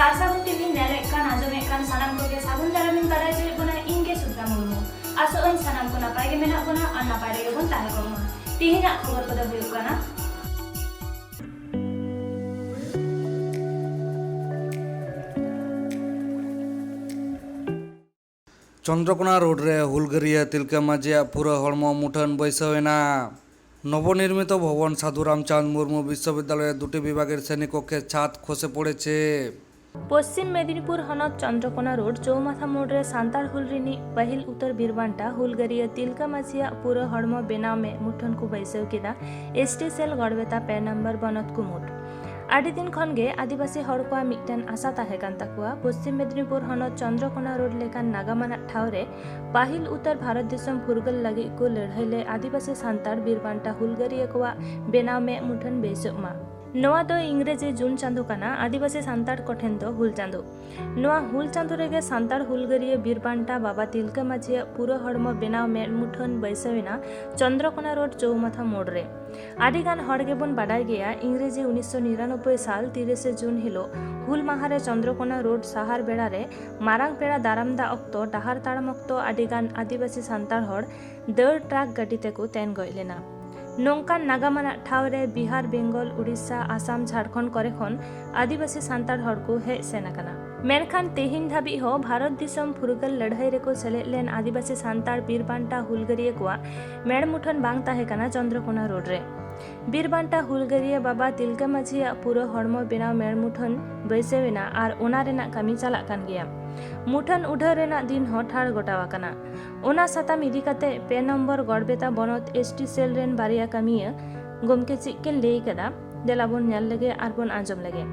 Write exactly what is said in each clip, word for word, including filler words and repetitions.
ᱟᱥᱟ ᱠᱚᱨᱤ ᱛᱮᱦᱮᱧ ᱧᱮᱞᱮᱫ ᱠᱟᱱ, ᱟᱸᱡᱚᱢᱮᱫ ᱠᱟᱱ ᱥᱟᱱᱟᱢ ᱠᱚᱜᱮ ᱥᱟᱹᱜᱩᱱ ᱫᱟᱨᱟᱢᱤᱧ ᱵᱟᱲᱟᱭ ᱦᱚᱪᱚᱭᱮᱫ ᱵᱚᱱᱟ, ᱤᱧ ᱜᱮ ᱥᱩᱵᱷᱨᱟ ᱢᱩᱨᱢᱩ᱾ ᱟᱥᱚᱜ ᱟᱹᱧ ᱥᱟᱱᱟᱢ ᱠᱚ ᱱᱟᱯᱟᱭ ᱜᱮ ᱢᱮᱱᱟᱜ ᱵᱚᱱᱟ ᱟᱨ ᱱᱟᱯᱟᱭ ᱨᱮᱜᱮ ᱵᱚᱱ ᱛᱟᱦᱮᱸ ᱠᱚᱜ ᱢᱟ᱾ ᱛᱮᱦᱮᱧᱟᱜ ᱠᱷᱚᱵᱚᱨ ᱠᱚᱫᱚ ᱦᱩᱭᱩᱜ ᱠᱟᱱᱟ᱾ ᱪᱚᱱᱫᱨᱚᱠᱳᱱᱟ ᱨᱳᱰ ᱨᱮ ᱦᱩᱞᱜᱟᱹᱨᱤᱭᱟᱹ ᱛᱤᱞᱠᱟᱹ ᱢᱟᱹᱡᱷᱤᱭᱟᱜ ᱯᱩᱨᱟᱹ ᱦᱚᱲᱢᱚ ᱢᱩᱴᱷᱟᱹᱱ ᱵᱟᱹᱭᱥᱟᱹᱣ ᱮᱱᱟ᱾ নবনির্মিত ভবন সাধুরাম চাঁদ মুর্মু বিশ্ববিদ্যালয়ে দুটি বিভাগের শ্রেণীকক্ষে ছাদ খসে পড়েছে। ᱯᱚᱥᱪᱤᱢ ᱢᱮᱫᱤᱱᱤᱯᱩᱨ ᱦᱚᱱᱚᱛ ᱪᱚᱱᱫᱨᱚᱠᱳᱱᱟ ᱨᱳᱰ ᱪᱳᱣᱢᱟᱛᱷᱟ ᱢᱳᱲ ᱨᱮ ᱥᱟᱱᱛᱟᱲ ᱦᱩᱞ ᱨᱤᱱᱤᱡ ᱯᱟᱹᱦᱤᱞ ᱩᱛᱟᱹᱨ ᱵᱤᱨᱵᱟᱱᱴᱟ ᱦᱩᱞᱜᱟᱹᱨᱤᱭᱟᱹ ᱛᱤᱞᱠᱟᱹ ᱢᱟᱹᱡᱷᱤᱭᱟᱜ ᱯᱩᱨᱟᱹ ᱦᱚᱲᱢᱚ ᱵᱮᱱᱟᱣ ᱢᱮᱫ ᱢᱩᱴᱷᱟᱹᱱ ᱠᱚ ᱵᱟᱹᱭᱥᱟᱹᱣ ᱠᱮᱫᱟ ᱮᱥᱴᱤ ᱥᱮᱞ ᱜᱚᱲᱵᱮᱛᱟ ᱯᱮ ᱱᱚᱢᱵᱚᱨ ᱵᱚᱱᱚᱛ ᱠᱩᱢᱩᱴ᱾ ᱟᱹᱰᱤ ᱫᱤᱱ ᱠᱷᱚᱱ ᱜᱮ ᱟᱹᱫᱤᱵᱟᱹᱥᱤ ᱦᱚᱲ ᱠᱚᱣᱟᱜ ᱢᱤᱫᱴᱮᱱ ᱟᱥᱟ ᱛᱟᱦᱮᱸ ᱠᱟᱱ ᱛᱟᱠᱚᱣᱟ, ᱯᱚᱥᱪᱤᱢ ᱢᱮᱫᱤᱱᱤᱯᱩᱨ ᱦᱚᱱᱚᱛ ᱪᱚᱱᱫᱨᱚᱠᱳᱱᱟ ᱨᱳᱰ ᱞᱮᱠᱟᱱ ᱱᱟᱜᱟᱢ ᱟᱱᱟᱜ ᱴᱷᱟᱶ ᱨᱮ ᱯᱟᱹᱦᱤᱞ ᱩᱛᱟᱹᱨ ᱵᱷᱟᱨᱚᱛ ᱫᱤᱥᱚᱢ ᱯᱷᱩᱨᱜᱟᱹᱞ ᱞᱟᱹᱜᱤᱫ ᱠᱚ ᱞᱟᱹᱲᱦᱟᱹᱭ ᱞᱮᱫ ᱟᱹᱫᱤᱵᱟᱹᱥᱤ ᱥᱟᱱᱛᱟᱲ ᱵᱤᱨ ᱵᱟᱱᱴᱟ ᱦᱩᱞᱜᱟᱹᱨᱤᱭᱟᱹ ᱠᱚᱣᱟᱜ ᱵᱮᱱᱟᱣ ᱢᱮᱫ ᱢᱩᱴᱷᱟᱹᱱ ᱵᱟᱹᱭᱥᱟᱹᱜ ᱢᱟ᱾ ᱱᱚᱣᱟ ᱫᱚ ᱤᱝᱨᱮᱡᱤ ᱡᱩᱱ ᱪᱟᱸᱫᱳ ᱠᱟᱱᱟ, ᱟᱹᱫᱤᱵᱟᱹᱥᱤ ᱥᱟᱱᱛᱟᱲ ᱠᱚᱴᱷᱮᱱ ᱫᱚ ᱦᱩᱞ ᱪᱟᱸᱫᱳ᱾ ᱱᱚᱣᱟ ᱦᱩᱞ ᱪᱟᱸᱫᱳ ᱨᱮᱜᱮ ᱥᱟᱱᱛᱟᱲ ᱦᱩᱞᱜᱟᱹᱨᱤᱭᱟᱹ ᱵᱤᱨ ᱵᱟᱱᱴᱟ ᱵᱟᱵᱟ ᱛᱤᱞᱠᱟᱹ ᱢᱟᱹᱡᱷᱤᱭᱟᱜ ᱯᱩᱨᱟᱹ ᱦᱚᱲᱢᱚ ᱵᱮᱱᱟᱣ ᱢᱮᱫ ᱢᱩᱴᱷᱟᱹᱱ ᱵᱟᱹᱭᱥᱟᱹᱣ ᱮᱱᱟ ᱪᱚᱱᱫᱨᱚᱠᱳᱱᱟ ᱨᱳᱰ ᱪᱳᱣᱢᱟᱛᱷᱟ ᱢᱳᱲ ᱨᱮ᱾ ᱟᱹᱰᱤ ᱜᱟᱱ ᱦᱚᱲ ᱜᱮᱵᱚᱱ ᱵᱟᱰᱟᱭ ᱜᱮᱭᱟ, ᱤᱝᱨᱮᱡᱤ ᱩᱱᱤᱥᱥᱚ ᱱᱤᱨᱟᱱᱚᱵᱵᱳᱭ ᱥᱟᱞ ᱛᱤᱨᱤᱥᱮ ᱡᱩᱱ ᱦᱤᱞᱳᱜ ᱦᱩᱞ ᱢᱟᱦᱟ ᱨᱮ ᱪᱚᱱᱫᱨᱚᱠᱳᱱᱟ ᱨᱳᱰ ᱥᱟᱦᱟᱨ ᱵᱮᱲᱟ ᱨᱮ ᱢᱟᱨᱟᱝ ᱯᱮᱲᱟ ᱫᱟᱨᱟᱢ ᱫᱟᱜ ᱚᱠᱛᱚ, ᱰᱟᱦᱟᱨ ᱛᱟᱲᱟᱢ ᱚᱠᱛᱚ ᱟᱹᱰᱤ ᱜᱟᱱ ᱟᱹᱫᱤᱵᱟᱹᱥᱤ ᱥᱟᱱᱛᱟᱲ ᱦᱚᱲ ᱫᱟᱹᱲ ᱴᱨᱟᱠ ᱜᱟᱹᱰᱤ ᱛᱮᱠᱚ ᱛᱮᱱ ᱜᱚᱡ ᱞᱮᱱᱟ᱾ ᱱᱚᱝᱠᱟᱱ ᱱᱟᱜᱟᱢ ᱟᱱᱟᱜ ᱴᱷᱟᱶ ᱨᱮ ᱵᱤᱦᱟᱨ, ᱵᱮᱝᱜᱚᱞ, ᱩᱲᱤᱥᱥᱟ, ᱟᱥᱟᱢ, ᱡᱷᱟᱲᱠᱷᱚᱸᱰ ᱠᱚᱨᱮ ᱠᱷᱚᱱ ᱟᱹᱫᱤᱵᱟᱹᱥᱤ ᱥᱟᱱᱛᱟᱲ ᱦᱚᱲ ᱠᱚ ᱦᱮᱡ ᱥᱮᱱ ᱟᱠᱟᱱᱟ᱾ ᱢᱮᱱᱠᱷᱟᱱ ᱛᱮᱦᱮᱧ ᱫᱷᱟᱹᱵᱤᱡ ᱦᱚᱸ ᱵᱷᱟᱨᱚᱛ ᱫᱤᱥᱚᱢ ᱯᱷᱩᱨᱜᱟᱹᱞ ᱞᱟᱹᱲᱦᱟᱹᱭ ᱨᱮᱠᱚ ᱥᱮᱞᱮᱫ ᱞᱮᱱ ᱟᱹᱫᱤᱵᱟᱹᱥᱤ ᱥᱟᱱᱛᱟᱲ ᱵᱤᱨ ᱵᱟᱱᱴᱟ ᱦᱩᱞᱜᱟᱹᱨᱤᱭᱟᱹ ᱠᱚᱣᱟᱜ ᱢᱮᱲ ᱢᱩᱴᱷᱟᱹᱱ ᱵᱟᱝ ᱛᱟᱦᱮᱸ ᱠᱟᱱᱟ ᱪᱚᱱᱫᱨᱚᱠᱳᱱᱟ ᱨᱳᱰ ᱨᱮ᱾ ᱵᱤᱨ ᱵᱟᱱᱴᱟ ᱦᱩᱞᱜᱟᱹᱨᱤᱭᱟᱹ ᱵᱟᱵᱟ ᱛᱤᱞᱠᱟᱹ ᱢᱟᱹᱡᱷᱤᱭᱟᱜ ᱯᱩᱨᱟᱹ ᱦᱚᱲᱢᱚ ᱵᱮᱱᱟᱣ ᱢᱮᱲ ᱢᱩᱴᱷᱟᱹᱱ ᱵᱟᱹᱭᱥᱟᱹᱣ ᱮᱱᱟ ᱟᱨ ᱚᱱᱟ ᱨᱮᱱᱟᱜ ᱠᱟᱹᱢᱤ ᱪᱟᱞᱟᱜ ᱠᱟᱱ ᱜᱮᱭᱟ᱾ ᱢᱩᱴᱷᱟᱹᱱ ᱩᱰᱷᱟᱹᱣ ᱨᱮᱱᱟᱜ ᱫᱤᱱ ᱦᱚᱸ ᱴᱷᱟᱲ ᱜᱚᱴᱟᱣ ᱟᱠᱟᱱᱟ᱾ ᱚᱱᱟ ᱥᱟᱛᱟᱢ ᱤᱫᱤ ᱠᱟᱛᱮ ᱯᱮ ᱱᱚᱢᱵᱚᱨ ᱜᱚᱲᱵᱮᱛᱟ ᱵᱚᱱᱚᱛ ᱮᱥᱴᱤ ᱥᱮᱞ ᱨᱮᱱ ᱵᱟᱨᱭᱟ ᱠᱟᱹᱢᱤᱭᱟᱹ ᱜᱚᱢᱠᱮ ᱪᱮᱫ ᱠᱤᱱ ᱞᱟᱹᱭ ᱠᱟᱫᱟ, ᱫᱮᱞᱟ ᱵᱚᱱ ᱧᱮᱞ ᱞᱮᱜᱮ ᱟᱨ ᱵᱚᱱ ᱟᱸᱡᱚᱢ ᱞᱮᱜᱮ᱾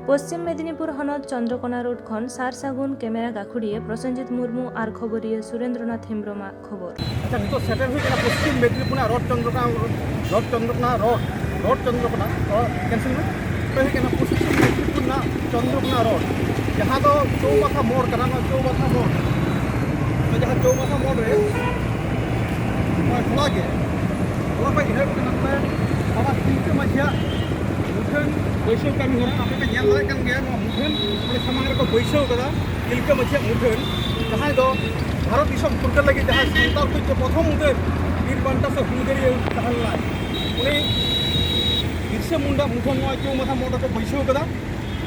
ᱯᱚᱥᱪᱤᱢ ᱢᱮᱫᱤᱱᱤᱯᱩᱨ ᱦᱚᱱᱚᱛ ᱪᱚᱱᱫᱨᱚᱠᱳᱱᱟ ᱨᱳᱰ ᱠᱷᱚᱱ ᱥᱟᱨ ᱥᱟᱹᱜᱩᱱ ᱠᱮᱢᱮᱨᱟ ᱜᱟᱹᱠᱷᱩᱲᱤᱭᱟᱹ ᱯᱨᱚᱥᱮᱱᱡᱤᱛ ᱢᱩᱨᱢᱩ ᱟᱨ ᱠᱷᱚᱵᱚᱨᱤᱭᱟᱹ ᱥᱩᱨᱮᱱᱫᱨᱚᱱᱟᱛᱷ ᱦᱮᱢᱵᱨᱚᱢᱟᱜ ᱠᱷᱚᱵᱚᱨ᱾ ᱟᱪᱪᱷᱟ, ᱱᱤᱛᱚᱜ ᱥᱮᱴᱮᱨ ᱦᱩᱭ ᱠᱟᱱᱟ ᱯᱚᱥᱪᱤᱢ ᱢᱮᱫᱤᱱᱤᱯᱩᱨ ᱨᱮᱱᱟᱜ road Chandrakona, road Chandrakona road, road Chandrakona, road cancel ᱢᱮ᱾ ᱥᱮᱴᱮᱨ ᱦᱩᱭ ᱠᱟᱱᱟ ᱯᱚᱥᱪᱤᱢ ᱢᱮᱫᱤᱱᱤᱯᱩᱨ ᱨᱮᱱᱟᱜ ᱪᱚᱱᱫᱨᱚᱠᱳᱱᱟ ᱨᱳᱰ, ᱡᱟᱦᱟᱸ ᱫᱚ ᱪᱳᱣᱢᱟᱛᱷᱟ ᱢᱳᱲ ᱠᱟᱱᱟ᱾ ᱱᱚᱣᱟ ᱪᱳᱣᱢᱟᱛᱷᱟ ᱢᱳᱲ, ᱱᱚᱣᱟ ᱡᱟᱦᱟᱸ ᱪᱳᱣᱢᱟᱛᱷᱟ ᱢᱳᱲ ᱨᱮ ᱱᱚᱜᱼᱚᱭ ᱦᱚᱞᱟ ᱜᱮ, ᱦᱚᱞᱟ ᱠᱷᱚᱱ ᱮᱦᱚᱵ ᱠᱟᱱᱟ ᱱᱚᱰᱮ ᱵᱟᱵᱟ ᱛᱤᱞᱠᱟᱹ ᱢᱟᱹᱡᱷᱤᱭᱟᱜ ᱢᱩᱴᱷᱟᱹᱱ ᱵᱟᱹᱭᱥᱟᱹᱣ ᱠᱟᱹᱢᱤ ᱦᱚᱨᱟ ᱟᱯᱮ ᱯᱮ ᱧᱮᱞ ᱫᱟᱲᱮᱭᱟᱜ ᱠᱟᱱ ᱜᱮᱭᱟ᱾ ᱱᱚᱣᱟ ᱢᱩᱴᱷᱟᱹᱱ ᱚᱸᱰᱮ ᱥᱟᱢᱟᱝ ᱨᱮᱠᱚ ᱵᱟᱹᱭᱥᱟᱹᱣ ᱠᱟᱫᱟ ᱛᱤᱞᱠᱟᱹ ᱢᱟᱹᱡᱷᱤᱭᱟᱜ ᱢᱩᱴᱷᱟᱹᱱ, ᱡᱟᱦᱟᱸᱭ ᱫᱚ ᱵᱷᱟᱨᱚᱛ ᱫᱤᱥᱚᱢ ᱯᱷᱩᱨᱜᱟᱹᱞ ᱞᱟᱹᱜᱤᱫ ᱡᱟᱦᱟᱸᱭ ᱥᱟᱱᱛᱟᱲ ᱠᱚ ᱡᱮ ᱯᱨᱚᱛᱷᱚᱢ ᱩᱛᱟᱹᱨ ᱵᱤᱨ ᱵᱟᱱᱴᱟ ᱥᱮ ᱦᱩᱞᱜᱟᱹᱨᱤᱭᱟᱹ ᱛᱟᱦᱮᱸ ᱞᱮᱱᱟᱭ, ᱩᱱᱤ ᱵᱤᱨᱥᱟᱹ ᱢᱩᱱᱰᱟ ᱢᱩᱴᱷᱟᱹᱱ ᱱᱚᱣᱟ ᱪᱳᱣᱢᱟᱛᱷᱟ ᱢᱳᱲ ᱨᱮᱠᱚ ᱵᱟᱹᱭᱥᱟᱹᱣ ᱠᱟᱫᱟ᱾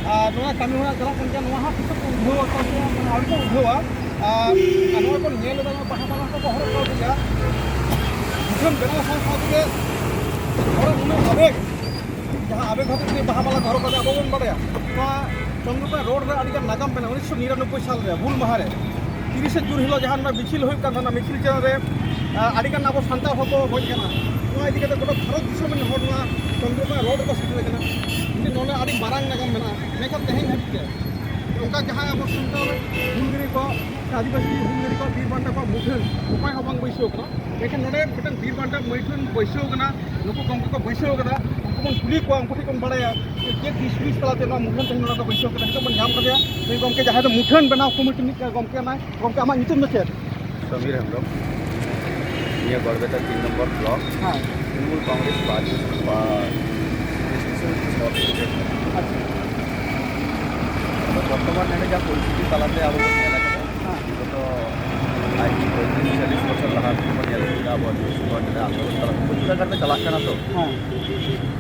ᱟᱨ ᱱᱚᱣᱟ ᱠᱟᱹᱢᱤ ᱦᱚᱨᱟ ᱪᱟᱞᱟᱜ ᱠᱟᱱ ᱜᱮᱭᱟ᱾ ᱱᱚᱣᱟ ᱦᱚᱸ ᱠᱤᱪᱷᱩ ᱠᱚ ᱩᱫᱷᱟᱹᱣ ᱟᱠᱟᱫ ᱜᱮᱭᱟ, ᱢᱟᱱᱮ ᱟᱹᱣᱨᱤ ᱠᱚ ᱩᱫᱷᱟᱹᱣᱟ᱾ ᱟᱨ ᱟᱨ ᱱᱚᱣᱟ ᱠᱚ ᱧᱮᱞ ᱮᱫᱟ, ᱱᱚᱣᱟ ᱵᱟᱦᱟ ᱢᱟᱞᱟ ᱠᱚᱠᱚ ᱦᱚᱨᱚᱜ ᱟᱠᱟᱫ ᱜᱮᱭᱟ᱾ ᱢᱩᱴᱷᱟᱹᱱ ᱵᱮᱱᱟᱣ ᱥᱟᱶ ᱥᱟᱶ ᱛᱮᱜᱮ ᱦᱚᱲᱟᱜ ᱩᱱᱟᱹᱜ ᱟᱵᱮᱜᱽ, ᱡᱟᱦᱟᱸ ᱟᱵᱮᱜᱽ ᱦᱚᱛᱮᱡ ᱛᱮ ᱵᱟᱦᱟ ᱢᱟᱞᱟ ᱠᱚ ᱦᱚᱨᱚᱜ ᱠᱟᱛᱮ ᱟᱵᱚ ᱵᱚᱱ ᱵᱟᱲᱟᱭᱟ, ᱱᱚᱣᱟ ᱪᱚᱱᱫᱨᱚᱠᱳᱱᱟ ᱨᱳᱰ ᱨᱮ ᱟᱹᱰᱤᱜᱟᱱ ᱱᱟᱜᱟᱢ ᱢᱮᱱᱟᱜᱼᱟ᱾ ᱩᱱᱤᱥᱥᱚ ᱱᱤᱨᱟᱱᱚᱵᱵᱳᱭ ᱥᱟᱞ ᱨᱮ ᱦᱩᱞ ᱢᱟᱦᱟ ᱨᱮ ᱛᱤᱨᱤᱥᱮ ᱡᱩᱱ ᱦᱤᱞᱳᱜ ᱡᱟᱦᱟᱸ ᱱᱚᱰᱮ ᱢᱤᱪᱷᱤᱞ ᱦᱩᱭᱩᱜ ᱠᱟᱱ ᱛᱟᱦᱮᱱᱟ, ᱢᱤᱪᱷᱤᱞ ᱪᱮᱛᱟᱱ ᱨᱮ, ᱟ, ᱟᱹᱰᱤᱜᱟᱱ ᱟᱵᱚ ᱥᱟᱱᱛᱟᱲ ᱦᱚᱲ ᱠᱚ ᱜᱚᱡ ᱠᱟᱱᱟ᱾ ᱱᱚᱣᱟ ᱤᱫᱤ ᱠᱟᱛᱮ ᱜᱚᱴᱟ ᱵᱷᱟᱨᱚᱛ ᱫᱤᱥᱚᱢ ᱨᱮᱱ ᱦᱚᱲ ᱱᱚᱣᱟ ᱪᱚᱱᱫᱨᱚᱠᱳᱱᱟ ᱨᱳᱰ ᱨᱮᱠᱚ ᱥᱮᱴᱮᱨ ᱠᱟᱱᱟ᱾ ᱢᱤᱫᱴᱮᱱ ᱱᱚᱰᱮ ᱟᱹᱰᱤ ᱢᱟᱨᱟᱝ ᱱᱟᱜᱟᱢ ᱢᱮᱱᱟᱜᱼᱟ, ᱢᱮᱱᱠᱷᱟᱱ ᱛᱮᱦᱮᱧ ᱦᱟᱹᱵᱤᱡ ᱛᱮ ᱚᱱᱠᱟ ᱡᱟᱦᱟᱸᱭ ᱟᱵᱚ ᱥᱟᱱᱛᱟᱲ ᱦᱩᱞᱜᱟᱹᱨᱤᱭᱟᱹ ᱠᱚ ᱥᱮ ᱟᱹᱫᱤᱵᱟᱹᱥᱤ ᱦᱩᱞᱜᱟᱹᱨᱤᱭᱟᱹ ᱠᱚ ᱵᱤᱨ ᱵᱟᱱᱴᱟ ᱠᱚᱣᱟᱜ ᱢᱩᱴᱷᱟᱹᱱ ᱚᱠᱚᱭ ᱦᱚᱸ ᱵᱟᱝ ᱵᱟᱹᱭᱥᱟᱹᱣ ᱠᱟᱱᱟ, ᱢᱮᱱᱠᱷᱟᱱ ᱱᱚᱰᱮ ᱢᱤᱫᱴᱮᱱ ᱵᱤᱨ ᱵᱟᱱᱴᱟ ᱢᱩᱴᱷᱟᱹᱱ ᱵᱟᱹᱭᱥᱟᱹᱣ ᱠᱟᱱᱟ᱾ ᱱᱩᱠᱩ ᱜᱚᱢᱠᱮ ᱠᱚ ᱵᱟᱹᱭᱥᱟᱹᱣ ᱠᱟᱫᱟ, ᱩᱱᱠᱩ ᱵᱚᱱ ᱠᱩᱞᱤ ᱠᱚᱣᱟ, ᱩᱱᱠᱩ ᱴᱷᱮᱱ ᱵᱚᱱ ᱵᱟᱲᱟᱭᱟ ᱡᱮ ᱪᱮᱫ ᱫᱤᱥ ᱦᱩᱫᱤᱥ ᱛᱟᱞᱟᱛᱮ ᱱᱚᱣᱟ ᱢᱩᱴᱷᱟᱹᱱ ᱛᱮᱦᱮᱧ ᱱᱚᱰᱮ ᱠᱚ ᱵᱟᱹᱭᱥᱟᱹᱣ ᱠᱟᱫᱟ᱾ ᱱᱤᱛᱚᱜ ᱵᱚᱱ ᱧᱟᱢ ᱠᱟᱫᱮᱭᱟ ᱱᱩᱭ ᱜᱚᱢᱠᱮ, ᱡᱟᱦᱟᱸᱭ ᱫᱚ ᱢᱩᱴᱷᱟᱹᱱ ᱵᱮᱱᱟᱣ ᱠᱚᱢᱤᱴᱤ ᱨᱤᱱᱤᱡ ᱜᱚᱢᱠᱮ ᱠᱟᱱᱟᱭ᱾ ᱜᱚᱢᱠᱮ, ᱟᱢᱟᱜ ᱧᱩᱛᱩᱢ ᱫᱚ ᱪᱮᱫ? ᱥᱚᱢᱤᱨ ᱦᱮᱢᱵᱨᱚᱢ᱾ ᱱᱤᱭᱟᱹ ᱜᱚᱲᱵᱮᱛᱟ ᱛᱤᱱ ᱱᱚᱢᱵᱚᱨ ᱵᱞᱚᱠ, ᱦᱮᱸ᱾ ᱛᱨᱤᱱᱢᱩᱞ ᱠᱚᱝᱜᱨᱮᱥ ᱯᱟᱨᱴᱤ ᱵᱟ ᱰᱤᱥᱴᱨᱤᱠᱴ ᱥᱮᱠᱨᱮᱴᱟᱨᱤ᱾ ᱟᱪᱪᱷᱟ᱾ ᱟᱫᱚ ᱵᱚᱨᱛᱚᱢᱟᱱ ᱱᱚᱰᱮ ᱡᱟ ᱯᱚᱨᱤᱥᱛᱷᱤᱛᱤ ᱛᱟᱞᱟᱛᱮ ᱟᱵᱚ ᱵᱚᱱ ᱧᱮᱞ ᱟᱠᱟᱫᱟ, ᱦᱮᱸ᱾ ᱜᱚᱛᱚ ᱟᱭ ᱛᱤᱨᱤᱥ ᱪᱚᱞᱞᱤᱥ ᱵᱚᱪᱷᱚᱨ ᱞᱟᱦᱟ ᱠᱷᱚᱱ ᱵᱚᱱ ᱧᱮᱞ ᱟᱹᱜᱩᱭᱮᱫᱟ, ᱟᱵᱚ ᱟᱹᱫᱤᱵᱟᱹᱥᱤ ᱠᱚᱣᱟᱜ ᱱᱚᱰᱮ ᱟᱱᱫᱳᱞᱚᱱ ᱛᱟᱞᱟᱛᱮ ᱯᱨᱚᱪᱩᱨ ᱟᱠᱟᱨ ᱛᱮ ᱪᱟᱞᱟᱜ ᱠᱟᱱᱟ ᱛᱚ᱾ ᱦᱮᱸ᱾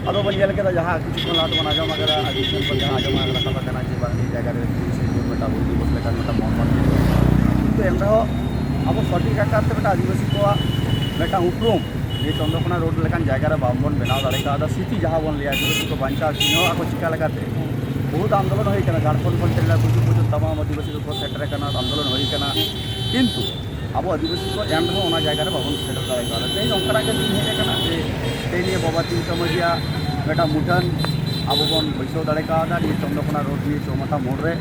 ᱟᱫᱚ ᱵᱚᱱ ᱧᱮᱞ ᱠᱮᱫᱟ, ᱡᱟᱦᱟᱸ ᱠᱤᱪᱷᱩ ᱠᱷᱚᱱ ᱞᱟᱦᱟ ᱛᱮᱵᱚᱱ ᱟᱸᱡᱚᱢ ᱟᱠᱟᱫᱟ, ᱟᱹᱰᱤ ᱫᱤᱱ ᱠᱷᱚᱱ ᱡᱟᱦᱟᱸ ᱟᱸᱡᱚᱢ ᱟᱠᱟᱫᱟ ᱠᱟᱛᱷᱟ ᱠᱟᱱᱟ ᱡᱮ ᱵᱟᱝ, ᱱᱤᱭᱟᱹ ᱡᱟᱭᱜᱟ ᱨᱮ ᱛᱤᱨᱤᱥᱮ ᱡᱩᱱ ᱢᱤᱫᱴᱟᱝ ᱦᱩᱞ ᱫᱤᱵᱚᱥ ᱞᱮᱠᱟᱱ ᱢᱤᱫᱴᱟᱝ ᱢᱚᱦᱚᱛ ᱵᱟᱝ ᱦᱩᱭᱩᱜ ᱠᱟᱱᱟ᱾ ᱠᱤᱱᱛᱩ ᱮᱱ ᱨᱮᱦᱚᱸ ᱟᱵᱚ ᱥᱚᱴᱷᱤᱠ ᱟᱠᱟᱨ ᱛᱮ ᱢᱤᱫᱴᱟᱝ ᱟᱹᱫᱤᱵᱟᱹᱥᱤ ᱠᱚᱣᱟᱜ ᱢᱤᱫᱴᱟᱝ ᱩᱯᱨᱩᱢ ᱱᱤᱭᱟᱹ ᱪᱚᱱᱫᱨᱚᱠᱳᱱᱟ ᱨᱳᱰ ᱞᱮᱠᱟᱱ ᱡᱟᱭᱜᱟ ᱨᱮ ᱵᱟᱝᱵᱚᱱ ᱵᱮᱱᱟᱣ ᱫᱟᱲᱮ ᱠᱟᱣᱫᱟ᱾ ᱥᱨᱤᱛᱤ ᱡᱟᱦᱟᱸ ᱵᱚᱱ ᱞᱟᱹᱭᱟ, ᱟᱹᱫᱤᱵᱟᱹᱥᱤ ᱠᱚ ᱵᱟᱧᱪᱟᱣ ᱪᱤᱱᱦᱟᱹᱣ ᱟᱠᱚ ᱪᱤᱠᱟ ᱞᱮᱠᱟᱛᱮ, ᱵᱚᱦᱩᱛ ᱟᱱᱫᱳᱞᱚᱱ ᱦᱩᱭ ᱠᱟᱱᱟ᱾ ᱡᱷᱟᱲᱠᱷᱚᱸᱰ ᱠᱷᱚᱱ ᱛᱮᱞᱮ ᱜᱩᱡᱩᱜ ᱯᱚᱨᱡᱚᱱᱛᱚ ᱛᱟᱢᱟᱢ ᱟᱹᱫᱤᱵᱟᱹᱥᱤ ᱠᱚᱠᱚ ᱥᱮᱴᱮᱨ ᱟᱠᱟᱱᱟ, ᱟᱱᱫᱳᱞᱚᱱ ᱦᱩᱭ ᱠᱟᱱᱟ, ᱠᱤᱱᱛᱩ ᱟᱵᱚ ᱟᱹᱫᱤᱵᱟᱹᱥᱤ ᱠᱚ ᱮᱱ ᱨᱮᱦᱚᱸ ᱚᱱᱟ ᱡᱟᱭᱜᱟ ᱨᱮ ᱵᱟᱵᱚᱱ ᱥᱮᱴᱮᱨ ᱫᱟᱲᱮ ᱠᱟᱣᱫᱟ᱾ ᱛᱮᱦᱮᱧ ᱚᱱᱠᱟᱱᱟᱜ ᱜᱮ ᱫᱤᱱ ᱦᱮᱡ ᱟᱠᱟᱱᱟ ᱡᱮ ᱛᱮᱦᱮᱧ ᱱᱤᱭᱟᱹ ᱵᱟᱵᱟ ᱛᱤᱞᱠᱟᱹ ᱢᱟᱹᱡᱷᱤᱭᱟᱜ ᱢᱤᱫᱴᱟᱝ ᱢᱩᱴᱷᱟᱹᱱ ᱟᱵᱚ ᱵᱚᱱ ᱵᱟᱹᱭᱥᱟᱹᱣ ᱫᱟᱲᱮ ᱠᱟᱣᱫᱟ ᱱᱤᱭᱟᱹ ᱪᱚᱱᱫᱨᱚᱠᱳᱱᱟ ᱨᱳᱰ, ᱱᱤᱭᱟᱹ ᱪᱳᱣᱢᱟᱛᱷᱟ ᱢᱳᱲ ᱨᱮ᱾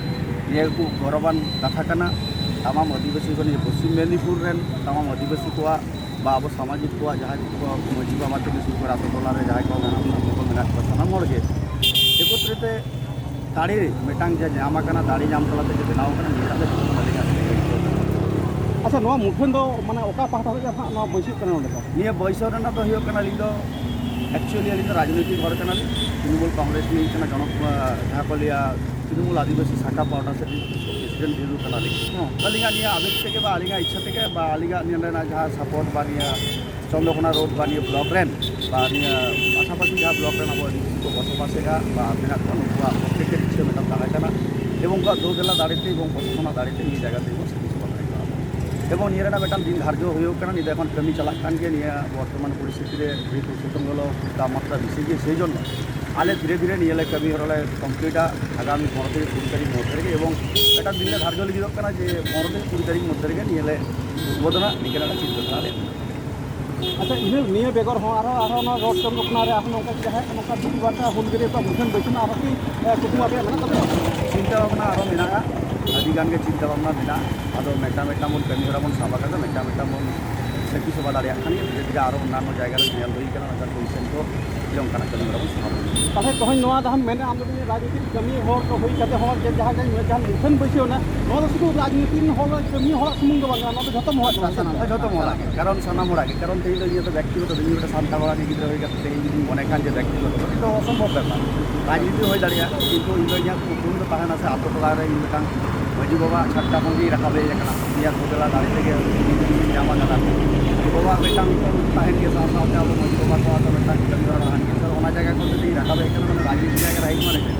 ᱱᱤᱭᱟᱹ ᱠᱚ ᱜᱚᱨᱚᱵᱟᱱ ᱠᱟᱛᱷᱟ ᱠᱟᱱᱟ᱾ ᱛᱟᱢᱟᱢ ᱟᱹᱫᱤᱵᱟᱹᱥᱤ ᱠᱚ, ᱱᱤᱭᱟᱹ ᱯᱚᱥᱪᱤᱢ ᱢᱮᱫᱽᱱᱤᱯᱩᱨ ᱨᱮᱱ ᱛᱟᱢᱟᱢ ᱟᱹᱫᱤᱵᱟᱹᱥᱤ ᱠᱚᱣᱟᱜ ᱵᱟ ᱟᱵᱚ ᱥᱟᱢᱟᱡᱤᱠ ᱠᱚᱣᱟᱜ ᱡᱟᱦᱟᱸᱭ ᱠᱚ ᱢᱟᱹᱡᱷᱤ ᱵᱟᱵᱟ ᱛᱷᱮᱠᱮ ᱥᱩᱨᱩ ᱠᱚᱨᱮ ᱟᱛᱳ ᱴᱚᱞᱟ ᱨᱮ ᱡᱟᱦᱟᱸᱭ ᱠᱚ ᱢᱮᱱᱟᱜ ᱵᱚᱱᱟ, ᱩᱱᱠᱩ ᱠᱚ ᱢᱮᱱᱟᱜ ᱠᱚᱣᱟ, ᱥᱟᱱᱟᱢ ᱦᱚᱲ ᱜᱮ ᱮᱠᱚᱛᱨᱤᱛᱮ ᱫᱟᱲᱮ ᱢᱤᱫᱴᱟᱝ ᱡᱮ ᱧᱟᱢ ᱟᱠᱟᱱᱟ, ᱫᱟᱲᱮ ᱧᱟᱢ ᱛᱟᱞᱟᱛᱮ ᱡᱮ ᱵᱮᱱᱟᱣ ᱟᱠᱟᱱᱟ, ᱱᱤᱭᱟᱹᱴᱟᱜ ᱫᱚ ᱡᱚᱛᱚ ᱟᱹᱞᱤᱧᱟᱜ ᱟᱹᱭᱠᱟᱹᱣ ᱠᱟᱱᱟ᱾ ᱟᱪᱪᱷᱟ, ᱱᱚᱣᱟ ᱢᱩᱴᱷᱟᱹᱱ ᱫᱚ ᱢᱟᱱᱮ ᱚᱠᱟ ᱯᱟᱦᱴᱟ ᱥᱮᱫ ᱠᱷᱚᱱᱟᱜ ᱱᱚᱣᱟ ᱵᱟᱹᱭᱥᱟᱹᱜ ᱠᱟᱱᱟ ᱱᱚᱰᱮ ᱫᱚ? ᱱᱤᱭᱟᱹ ᱵᱟᱹᱭᱥᱟᱹᱣ ᱨᱮᱱᱟᱜ ᱫᱚ ᱦᱩᱭᱩᱜ ᱠᱟᱱᱟ, ᱟᱹᱞᱤᱧ ᱫᱚ ᱮᱠᱪᱩᱭᱮᱞᱤ ᱟᱹᱞᱤᱧ ᱫᱚ ᱨᱟᱡᱽᱱᱳᱭᱛᱤᱠ ᱦᱚᱲ ᱠᱟᱱᱟᱞᱤᱧ, ᱛᱨᱤᱱᱢᱩᱞ ᱠᱚᱝᱜᱨᱮᱥ ᱨᱤᱱᱤᱡ ᱠᱟᱱᱟ, ᱡᱚᱱᱚ ᱡᱟᱦᱟᱸ ᱠᱚ ᱞᱟᱹᱭᱟ ᱛᱨᱤᱱᱢᱩᱞ ᱟᱹᱫᱤᱵᱟᱹᱥᱤ ᱥᱟᱠᱷᱟ ᱯᱟᱦᱴᱟ ᱥᱮᱫ ᱨᱤᱱᱤᱡ ᱯᱨᱮᱥᱤᱰᱮᱱᱴ ᱵᱤᱨᱩ ᱠᱟᱱᱟᱞᱤᱧ᱾ ᱦᱮᱸ, ᱟᱹᱞᱤᱧᱟᱜ ᱱᱤᱭᱟᱹ ᱟᱵᱮᱜᱽ ᱛᱮᱜᱮ ᱵᱟ ᱟᱹᱞᱤᱧᱟᱜ ᱤᱪᱪᱷᱟᱹ ᱛᱮᱜᱮ ᱵᱟ ᱟᱹᱞᱤᱧᱟᱜ ᱱᱤᱭᱟᱹ ᱨᱮᱱᱟᱜ ᱡᱟᱦᱟᱸ ᱥᱟᱯᱳᱨᱴ ᱵᱟ ᱱᱤᱭᱟᱹ ᱪᱚᱱᱫᱨᱚᱠᱳᱱᱟ ᱨᱳᱰ ᱵᱟ ᱱᱤᱭᱟᱹ ᱵᱞᱚᱠ ᱨᱮᱱ ᱵᱟ ᱱᱤᱭᱟᱹ ᱯᱟᱥᱟᱯᱟᱥᱤ ᱡᱟᱦᱟᱸ ᱵᱞᱚᱠ ᱨᱮᱱ ᱟᱵᱚ ᱟᱹᱫᱤᱵᱟᱹᱥᱤ ᱠᱚ ᱵᱚᱥᱚᱵᱟᱥᱮᱫᱼᱟ ᱵᱟ ᱢᱮᱱᱟᱜ ᱠᱚᱣᱟ, ᱱᱩᱠᱩᱣᱟᱜ ᱯᱨᱚᱛᱛᱮᱠᱮᱨ ᱤᱪᱪᱷᱟᱹ ᱢᱤᱫᱴᱟᱝ ᱛᱟᱦᱮᱸ ᱠᱟᱱᱟ ᱮᱵᱚᱝ ᱩᱱᱠᱩᱣᱟᱜ ᱫᱩ ᱫᱮᱞᱟ ᱫᱟᱲᱮ ᱛᱮ ᱮᱵᱚᱝ ᱯᱨᱚᱥᱟᱥᱚᱱᱟᱜ ᱫᱟᱲᱮ ᱛᱮ ᱱᱤᱭᱟᱹ ᱡᱟᱭᱜᱟ ᱛᱮᱵᱚᱱ ᱥᱮᱴᱮᱨ ᱥᱮᱴᱮᱨ ᱫᱟᱲᱮ ᱠᱟᱣᱟ᱾ ᱮᱵᱚᱝ ᱱᱤᱭᱟᱹ ᱨᱮᱱᱟᱜ ᱢᱤᱫᱴᱟᱝ ᱫᱤᱱ ᱫᱷᱟᱨᱡᱚ ᱦᱩᱭᱩᱜ ᱠᱟᱱᱟ, ᱱᱤᱭᱟᱹ ᱫᱚ ᱮᱠᱷᱚᱱ ᱠᱟᱹᱢᱤ ᱪᱟᱞᱟᱜ ᱠᱟᱱ ᱜᱮᱭᱟ᱾ ᱱᱤᱭᱟᱹ ᱵᱚᱨᱛᱚᱢᱟᱱ ᱯᱚᱨᱤᱥᱛᱷᱤᱛᱤ ᱨᱮ ᱡᱮᱦᱮᱛᱩ ᱥᱤᱛᱩᱝ ᱞᱚᱞᱚ ᱛᱟᱯᱢᱟᱛᱨᱟ ᱵᱮᱥᱤ ᱜᱮ, ᱥᱮᱭ ᱡᱚᱱᱱᱚ ᱟᱞᱮ ᱫᱷᱤᱨᱮ ᱫᱷᱤᱨᱮ ᱱᱤᱭᱟᱹ ᱞᱮ ᱠᱟᱹᱢᱤ ᱦᱚᱨᱟ ᱞᱮ ᱠᱚᱢᱯᱞᱤᱴᱟ ᱟᱜᱟᱢᱤ ᱯᱚᱱᱨᱚ ᱛᱷᱮᱠᱮ ᱠᱩᱲᱤ ᱛᱟᱹᱨᱤᱠᱷ ᱢᱚᱫᱽᱫᱷᱮ ᱨᱮᱜᱮ, ᱮᱵᱚᱝ ᱮᱴᱟᱜ ᱫᱤᱱ ᱞᱮ ᱫᱷᱟᱨᱡᱚ ᱞᱟᱹᱜᱤᱫᱚᱜ ᱠᱟᱱᱟ ᱡᱮ ᱯᱚᱱᱨᱚ ᱛᱷᱮᱠᱮ ᱠᱩᱲᱤ ᱛᱟᱹᱨᱤᱠᱷ ᱢᱚᱫᱽᱫᱷᱮ ᱨᱮᱜᱮ ᱱᱤᱭᱟᱹ ᱞᱮ ᱩᱫᱵᱳᱫᱚᱱᱟ, ᱱᱤᱝᱠᱟᱹᱱᱟᱜ ᱪᱤᱱᱛᱟᱹ ᱫᱷᱟᱨᱟ ᱨᱮ᱾ ᱟᱪᱪᱷᱟ, ᱤᱱᱟᱹ ᱱᱤᱭᱟᱹ ᱵᱮᱜᱚᱨ ᱦᱚᱸ ᱟᱨᱦᱚᱸ, ᱟᱨᱦᱚᱸ ᱚᱱᱟ ᱨᱳᱰ ᱪᱚᱱᱫᱨᱚᱠᱳᱱᱟ ᱨᱮ ᱟᱨᱦᱚᱸ ᱱᱚᱝᱠᱟ ᱡᱟᱦᱟᱸᱭ ᱱᱚᱝᱠᱟ ᱫᱩᱠ ᱵᱟᱨᱛᱟ ᱦᱩᱞᱜᱟᱹᱨᱤᱭᱟᱹ ᱠᱚᱣᱟᱜ ᱢᱩᱴᱷᱟᱹᱱ ᱵᱟᱹᱭᱥᱟᱹᱣ ᱨᱮᱱᱟᱜ ᱟᱨᱦᱚᱸ ᱠᱤ, ᱮ, ᱠᱩᱠᱢᱩ ᱟᱯᱮᱭᱟᱜ ᱢᱮᱱᱟᱜ ᱛᱟᱯᱮᱭᱟ? ᱪᱤᱱᱛᱟᱹ ᱵᱷᱟᱵᱽᱱᱟ ᱟᱨᱦᱚᱸ ᱢᱮᱱᱟᱜᱼᱟ, ᱟᱹᱰᱤ ᱜᱟᱱ ᱜᱮ ᱪᱤᱱᱛᱟᱹ ᱵᱷᱟᱵᱽᱱᱟ ᱢᱮᱱᱟᱜᱼᱟ᱾ ᱟᱫᱚ ᱢᱤᱫᱴᱟᱝ ᱢᱤᱫᱴᱟᱝ ᱵᱚᱱ ᱠᱟᱹᱢᱤ ᱦᱚᱨᱟ ᱵᱚᱱ ᱥᱟᱵ ᱟᱠᱟᱫᱟ, ᱢᱤᱫᱴᱟᱝ ᱢᱤᱫᱴᱟᱝ ᱵᱚᱱ ᱥᱟᱹᱠᱷᱤ ᱥᱚᱵᱷᱟ ᱫᱟᱲᱮᱭᱟᱜ ᱠᱷᱟᱱ ᱜᱮ᱾ ᱫᱷᱤᱨᱮ ᱫᱷᱤᱨᱮ ᱟᱨᱦᱚᱸ ᱚᱱᱱᱟᱱᱚ ᱡᱟᱭᱜᱟ ᱨᱮ ᱧᱮᱞ ᱦᱩᱭ ᱠᱟᱱᱟ, ᱱᱚᱝᱠᱟ ᱠᱚᱢᱤᱥᱚᱱ ᱠᱚ ᱡᱮ ᱚᱱᱠᱟᱱᱟᱜ ᱠᱟᱹᱢᱤ ᱦᱚᱨᱟ ᱵᱚᱱ ᱥᱟᱵ ᱟᱠᱟᱫᱟ᱾ ᱛᱟᱦᱚᱞᱮ ᱛᱮᱦᱮᱧ ᱱᱚᱣᱟ ᱡᱟᱦᱟᱸᱢ ᱢᱮᱱᱮᱫᱼᱟ, ᱟᱢ ᱫᱚ ᱨᱟᱡᱽᱱᱤᱛᱤ ᱠᱟᱹᱢᱤ ᱦᱚᱲ ᱠᱚ ᱦᱩᱭ ᱠᱟᱛᱮ ᱦᱚᱸ ᱡᱮ ᱡᱟᱦᱟᱸ ᱡᱟᱦᱟᱸ ᱢᱩᱴᱷᱟᱹᱱ ᱵᱟᱹᱭᱥᱟᱹᱣ ᱮᱱᱟ, ᱱᱚᱣᱟ ᱫᱚ ᱥᱩᱫᱷᱩ ᱨᱟᱡᱽᱱᱤᱛᱤ ᱨᱮᱱ ᱦᱚᱲ, ᱠᱟᱹᱢᱤ ᱦᱚᱲᱟᱜ ᱥᱩᱢᱩᱝ ᱫᱚ ᱵᱟᱝ ᱠᱟᱱᱟ, ᱱᱚᱣᱟ ᱫᱚ ᱡᱷᱚᱛᱚ ᱢᱚᱦᱚᱞ ᱠᱟᱱᱟ᱾ ᱦᱮᱸ, ᱡᱷᱚᱛᱚ ᱢᱚᱦᱚᱞ ᱜᱮ, ᱠᱟᱨᱚᱱ ᱥᱟᱱᱟᱢ ᱦᱚᱲᱟᱜ ᱜᱮ, ᱠᱟᱨᱚᱱ ᱛᱮᱦᱮᱧ ᱫᱚ ᱤᱧ ᱫᱚ ᱵᱮᱠᱛᱤᱜᱚᱛᱚ, ᱤᱧ ᱢᱤᱫᱴᱟᱝ ᱥᱟᱱᱛᱟᱲ ᱚᱲᱟᱜ ᱨᱤᱱᱤᱡ ᱜᱤᱫᱽᱨᱟᱹ ᱦᱩᱭ ᱠᱟᱛᱮ ᱛᱮᱦᱮᱧ ᱡᱩᱫᱤᱧ ᱢᱚᱱᱮ ᱠᱷᱟᱱ ᱡᱮ ᱵᱮᱠᱛᱤᱜᱚᱛᱚ ᱱᱤᱛ ᱫᱚ ᱚᱥᱚᱢᱵᱷᱚᱵ ᱵᱮᱯᱟᱨ, ᱨᱟᱡᱽᱱᱤᱛᱤ ᱦᱩᱭ ᱫᱟᱲᱮᱭᱟᱜᱼᱟ, ᱠᱤᱱᱛᱩ ᱤᱧ ᱫᱚ ᱤᱧᱟᱹᱜ ᱩᱯᱨᱩᱢ ᱫᱚ ᱛᱟᱦᱮᱱᱟ ᱥᱮ ᱟᱛᱳ ᱴᱚᱞᱟ ᱨᱮ ᱤᱧ ᱢᱤᱫᱴᱟᱝ ᱢᱟᱹᱡᱷᱤ ᱵᱟᱵᱟ ᱪᱷᱟᱴᱠᱟ ᱠᱷᱚᱱ ᱜᱤᱧ ᱨᱟᱠᱟᱵ ᱦᱮᱡ ᱟᱠᱟᱱᱟ, ᱩᱱᱤᱭᱟᱜ ᱫᱩ ᱵᱮᱞᱟ ᱫᱟᱲᱮ ᱛᱮᱜᱮ ᱤᱧ ᱧᱟᱢ ᱟᱠᱟᱫᱟ᱾ ᱢᱟᱹᱡᱷᱤ ᱵᱟᱵᱟ ᱢᱤᱫᱴᱟᱝ ᱩᱯᱨᱩᱢ ᱛᱟᱦᱮᱱ ᱜᱮᱭᱟ, ᱥᱟᱶ ᱥᱟᱶᱛᱮ ᱟᱵᱚ ᱢᱟᱹᱡᱷᱤ ᱵᱟᱵᱟ ᱠᱚᱣᱟᱜ ᱫᱚ ᱢᱤᱫᱴᱟᱝ ᱠᱟᱹᱢᱤ ᱦᱚᱨᱟ ᱛᱟᱦᱮᱱ ᱜᱮᱭᱟ᱾ ᱥᱮ ᱚᱱᱟ ᱡᱟᱭᱜᱟ ᱠᱷᱚᱱ ᱡᱩᱫᱤ ᱨᱟᱠᱟᱵ ᱦᱮᱡ ᱟᱠᱟᱱᱟ, ᱢᱟᱱᱮ ᱨᱟᱡᱽᱱᱤᱛᱤ ᱡᱟᱭᱜᱟ ᱨᱮ ᱦᱮᱡ ᱢᱟᱱᱮ ᱪᱮᱫ?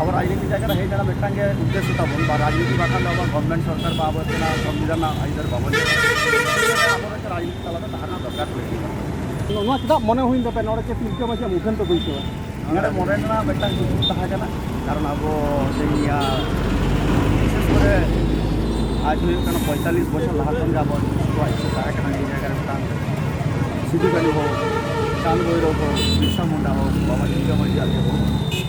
ᱟᱵᱚ ᱨᱟᱡᱽᱱᱤᱛᱤ ᱡᱟᱭᱜᱟ ᱨᱮ ᱦᱮᱡ ᱞᱮᱱᱟ ᱢᱤᱫᱴᱟᱝ ᱜᱮ ᱩᱫᱽᱫᱮᱥᱥᱚ ᱛᱟᱵᱚᱱ, ᱵᱟ ᱨᱟᱡᱽᱱᱤᱛᱤ ᱵᱟᱠᱷᱟᱱ ᱫᱚ ᱟᱵᱚᱣᱟᱜ ᱜᱚᱵᱷᱚᱨᱱᱢᱮᱱᱴ ᱥᱚᱨᱠᱟᱨ ᱵᱟ ᱟᱵᱚ ᱛᱮᱱᱟᱜ ᱥᱚᱝᱵᱤᱫᱷᱟᱱ ᱨᱮᱱᱟᱜ ᱟᱹᱭᱫᱟᱹᱨ ᱵᱟᱵᱚᱱ ᱧᱟᱢᱟ᱾ ᱟᱵᱚ ᱫᱚ ᱨᱟᱡᱽᱱᱤᱛᱤ ᱛᱟᱞᱟᱛᱮ ᱛᱟᱦᱮᱱ ᱨᱮᱱᱟᱜ ᱫᱚᱨᱠᱟᱨ ᱯᱚᱲᱮ ᱠᱟᱱᱟ᱾ ᱱᱚᱣᱟ ᱪᱮᱫᱟᱜ ᱢᱚᱱᱮ ᱦᱩᱭᱮᱱ ᱛᱟᱯᱮ ᱱᱚᱰᱮ ᱡᱮ ᱛᱤᱞᱠᱟᱹ ᱢᱟᱹᱡᱷᱤᱭᱟᱜ ᱢᱩᱴᱷᱟᱹᱱ ᱯᱮ ᱵᱟᱹᱭᱥᱟᱹᱣᱟ? ᱱᱚᱰᱮ ᱢᱚᱱᱮ ᱨᱮᱱᱟᱜ ᱢᱤᱫᱴᱟᱝ ᱠᱩᱠᱢᱩ ᱛᱟᱦᱮᱸ ᱠᱟᱱᱟ, ᱠᱟᱨᱚᱱ ᱟᱵᱚ ᱛᱮᱦᱮᱧ, ᱟᱸ, ᱵᱤᱥᱮᱥ ᱠᱚᱨᱮ ᱟᱡ ᱦᱩᱭᱩᱜ ᱠᱟᱱᱟ ᱯᱚᱸᱭᱛᱟᱞᱞᱤᱥ ᱵᱚᱪᱷᱚᱨ ᱞᱟᱦᱟ ᱠᱷᱚᱱ ᱜᱮ ᱟᱵᱚᱣᱟᱜ ᱡᱩᱡᱩ ᱠᱚᱣᱟᱜ ᱤᱪᱪᱷᱟᱹ ᱛᱟᱦᱮᱸ ᱠᱟᱱᱟ ᱱᱤᱭᱟᱹ ᱡᱟᱭᱜᱟ ᱨᱮ ᱢᱤᱫᱴᱟᱝ ᱥᱤᱫᱩ ᱠᱟᱹᱱᱦᱩ ᱦᱳᱠ, ᱪᱟᱸᱫᱽ ᱵᱷᱳᱭᱨᱳᱵ ᱦᱳᱠ, ᱵᱤᱨᱥᱟ ᱢᱩᱱᱰᱟ ᱦᱳᱠ, ᱵᱟᱵᱟ ᱛᱤᱞᱠᱟᱹ ᱢᱟᱹᱡᱷᱤᱭᱟᱜ ᱜᱮ ᱦᱳᱠ,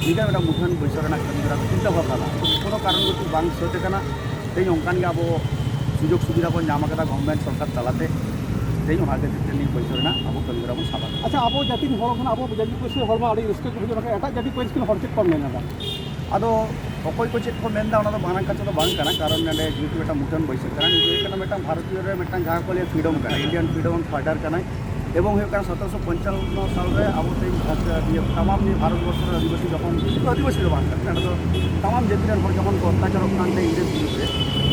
ᱱᱤᱝᱠᱟᱹ ᱢᱤᱫᱴᱟᱝ ᱢᱩᱴᱷᱟᱹᱱ ᱵᱟᱹᱭᱥᱟᱹᱣ ᱨᱮᱱᱟᱜ ᱠᱟᱹᱢᱤ ᱦᱚᱨᱟ ᱠᱚ ᱪᱤᱱᱛᱟᱹ ᱵᱷᱟᱵᱽᱱᱟ ᱞᱮᱫᱟ᱾ ᱠᱳᱱᱳ ᱠᱟᱨᱚᱱ ᱵᱚᱥᱚᱛ ᱵᱟᱝ ᱥᱟᱹᱛ ᱟᱠᱟᱱᱟ᱾ ᱛᱮᱦᱮᱧ ᱚᱱᱠᱟᱱ ᱜᱮ ᱟᱵᱚ ᱥᱩᱡᱳᱜᱽ ᱥᱩᱵᱤᱫᱷᱟ ᱵᱚᱱ ᱧᱟᱢ ᱟᱠᱟᱫᱟ ᱜᱚᱵᱷᱚᱨᱱᱢᱮᱱᱴ ᱥᱚᱨᱠᱟᱨ ᱛᱟᱞᱟᱛᱮ᱾ ᱛᱮᱦᱮᱧ ᱚᱱᱟ ᱠᱷᱟᱹᱛᱤᱨ ᱛᱮ ᱱᱤᱭᱟᱹ ᱵᱟᱹᱭᱥᱟᱹᱣ ᱨᱮᱱᱟᱜ ᱟᱵᱚ ᱠᱟᱹᱢᱤ ᱦᱚᱨᱟ ᱵᱚᱱ ᱥᱟᱵ ᱟᱠᱟᱫᱟ᱾ ᱟᱪᱪᱷᱟ, ᱟᱵᱚ ᱡᱟᱹᱛᱤ ᱨᱮᱱ ᱦᱚᱲ ᱠᱷᱚᱱᱟᱜ ᱟᱵᱚ ᱡᱟᱹᱛᱤ ᱯᱟᱹᱨᱥᱤ ᱦᱚᱲ ᱢᱟ ᱟᱹᱰᱤ ᱨᱟᱹᱥᱠᱟᱹ ᱠᱚ ᱵᱩᱡᱷᱟᱹᱣ, ᱢᱮᱱᱠᱷᱟᱱ ᱮᱴᱟᱜ ᱡᱟᱹᱛᱤ ᱯᱟᱹᱨᱤᱥ ᱨᱮᱱ ᱦᱚᱲ ᱪᱮᱫ ᱠᱚ ᱢᱮᱱ ᱮᱫᱟ? ᱟᱫᱚ ᱚᱠᱚᱭ ᱠᱚ ᱪᱮᱫ ᱠᱚ ᱢᱮᱱ ᱮᱫᱟ, ᱚᱱᱟ ᱫᱚ ᱢᱟᱨᱟᱝ ᱠᱟᱛᱷᱟ ᱫᱚ ᱵᱟᱝ ᱠᱟᱱᱟ, ᱠᱟᱨᱚᱱ ᱱᱚᱰᱮ ᱡᱮᱦᱮᱛᱩ ᱢᱤᱫᱴᱟᱝ ᱢᱩᱴᱷᱟᱹᱱ ᱵᱟᱹᱭᱥᱟᱹᱣ ᱠᱟᱱᱟ, ᱱᱤᱡᱮ ᱦᱩᱭᱩᱜ ᱠᱟᱱᱟ ᱢᱤᱫᱴᱟᱝ ᱵᱷᱟᱨᱚᱛᱤᱭᱚ ᱨᱮ ᱢᱤᱫᱴᱟᱝ ᱡᱟᱦᱟᱸ ᱠᱚ ᱞᱟᱹᱭᱟ ᱯᱷᱨᱤᱰᱚᱢ ᱠᱟᱱᱟ, ᱤᱱᱰᱤᱭᱟᱱ ᱯᱷᱨᱤᱰᱚᱢ ᱯᱷᱟᱭᱴᱟᱨ ᱠᱟᱱᱟᱭ᱾ ᱮᱵᱚᱝ ᱦᱩᱭᱩᱜ ᱠᱟᱱᱟ ᱥᱚᱛᱨᱚᱥᱚ ᱯᱚᱧᱪᱟᱱᱱᱚ ᱥᱟᱞ ᱨᱮ ᱟᱵᱚ ᱛᱮᱦᱮᱧ ᱵᱷᱟᱨᱚᱛ, ᱤᱭᱟᱹ, ᱛᱟᱢᱟᱢ ᱱᱤᱭᱟᱹ ᱵᱷᱟᱨᱚᱛ ᱵᱚᱨᱥᱚ ᱨᱮ ᱟᱹᱫᱤᱵᱟᱹᱥᱤ ᱡᱚᱠᱷᱚᱱ, ᱥᱩᱫᱷᱩ ᱟᱹᱫᱤᱵᱟᱹᱥᱤ ᱫᱚ ᱵᱟᱝ ᱠᱟᱱᱟ, ᱱᱚᱰᱮ ᱫᱚ ᱛᱟᱢᱟᱢ ᱡᱟᱹᱛᱤ ᱨᱮᱱ ᱦᱚᱲ ᱡᱚᱠᱷᱚᱱ ᱠᱚ ᱚᱛᱛᱟᱪᱟᱨᱚᱜ ᱠᱟᱱ ᱛᱟᱦᱮᱸ ᱤᱝᱨᱮᱡᱽ ᱵᱤᱨᱩᱫᱷ ᱨᱮ,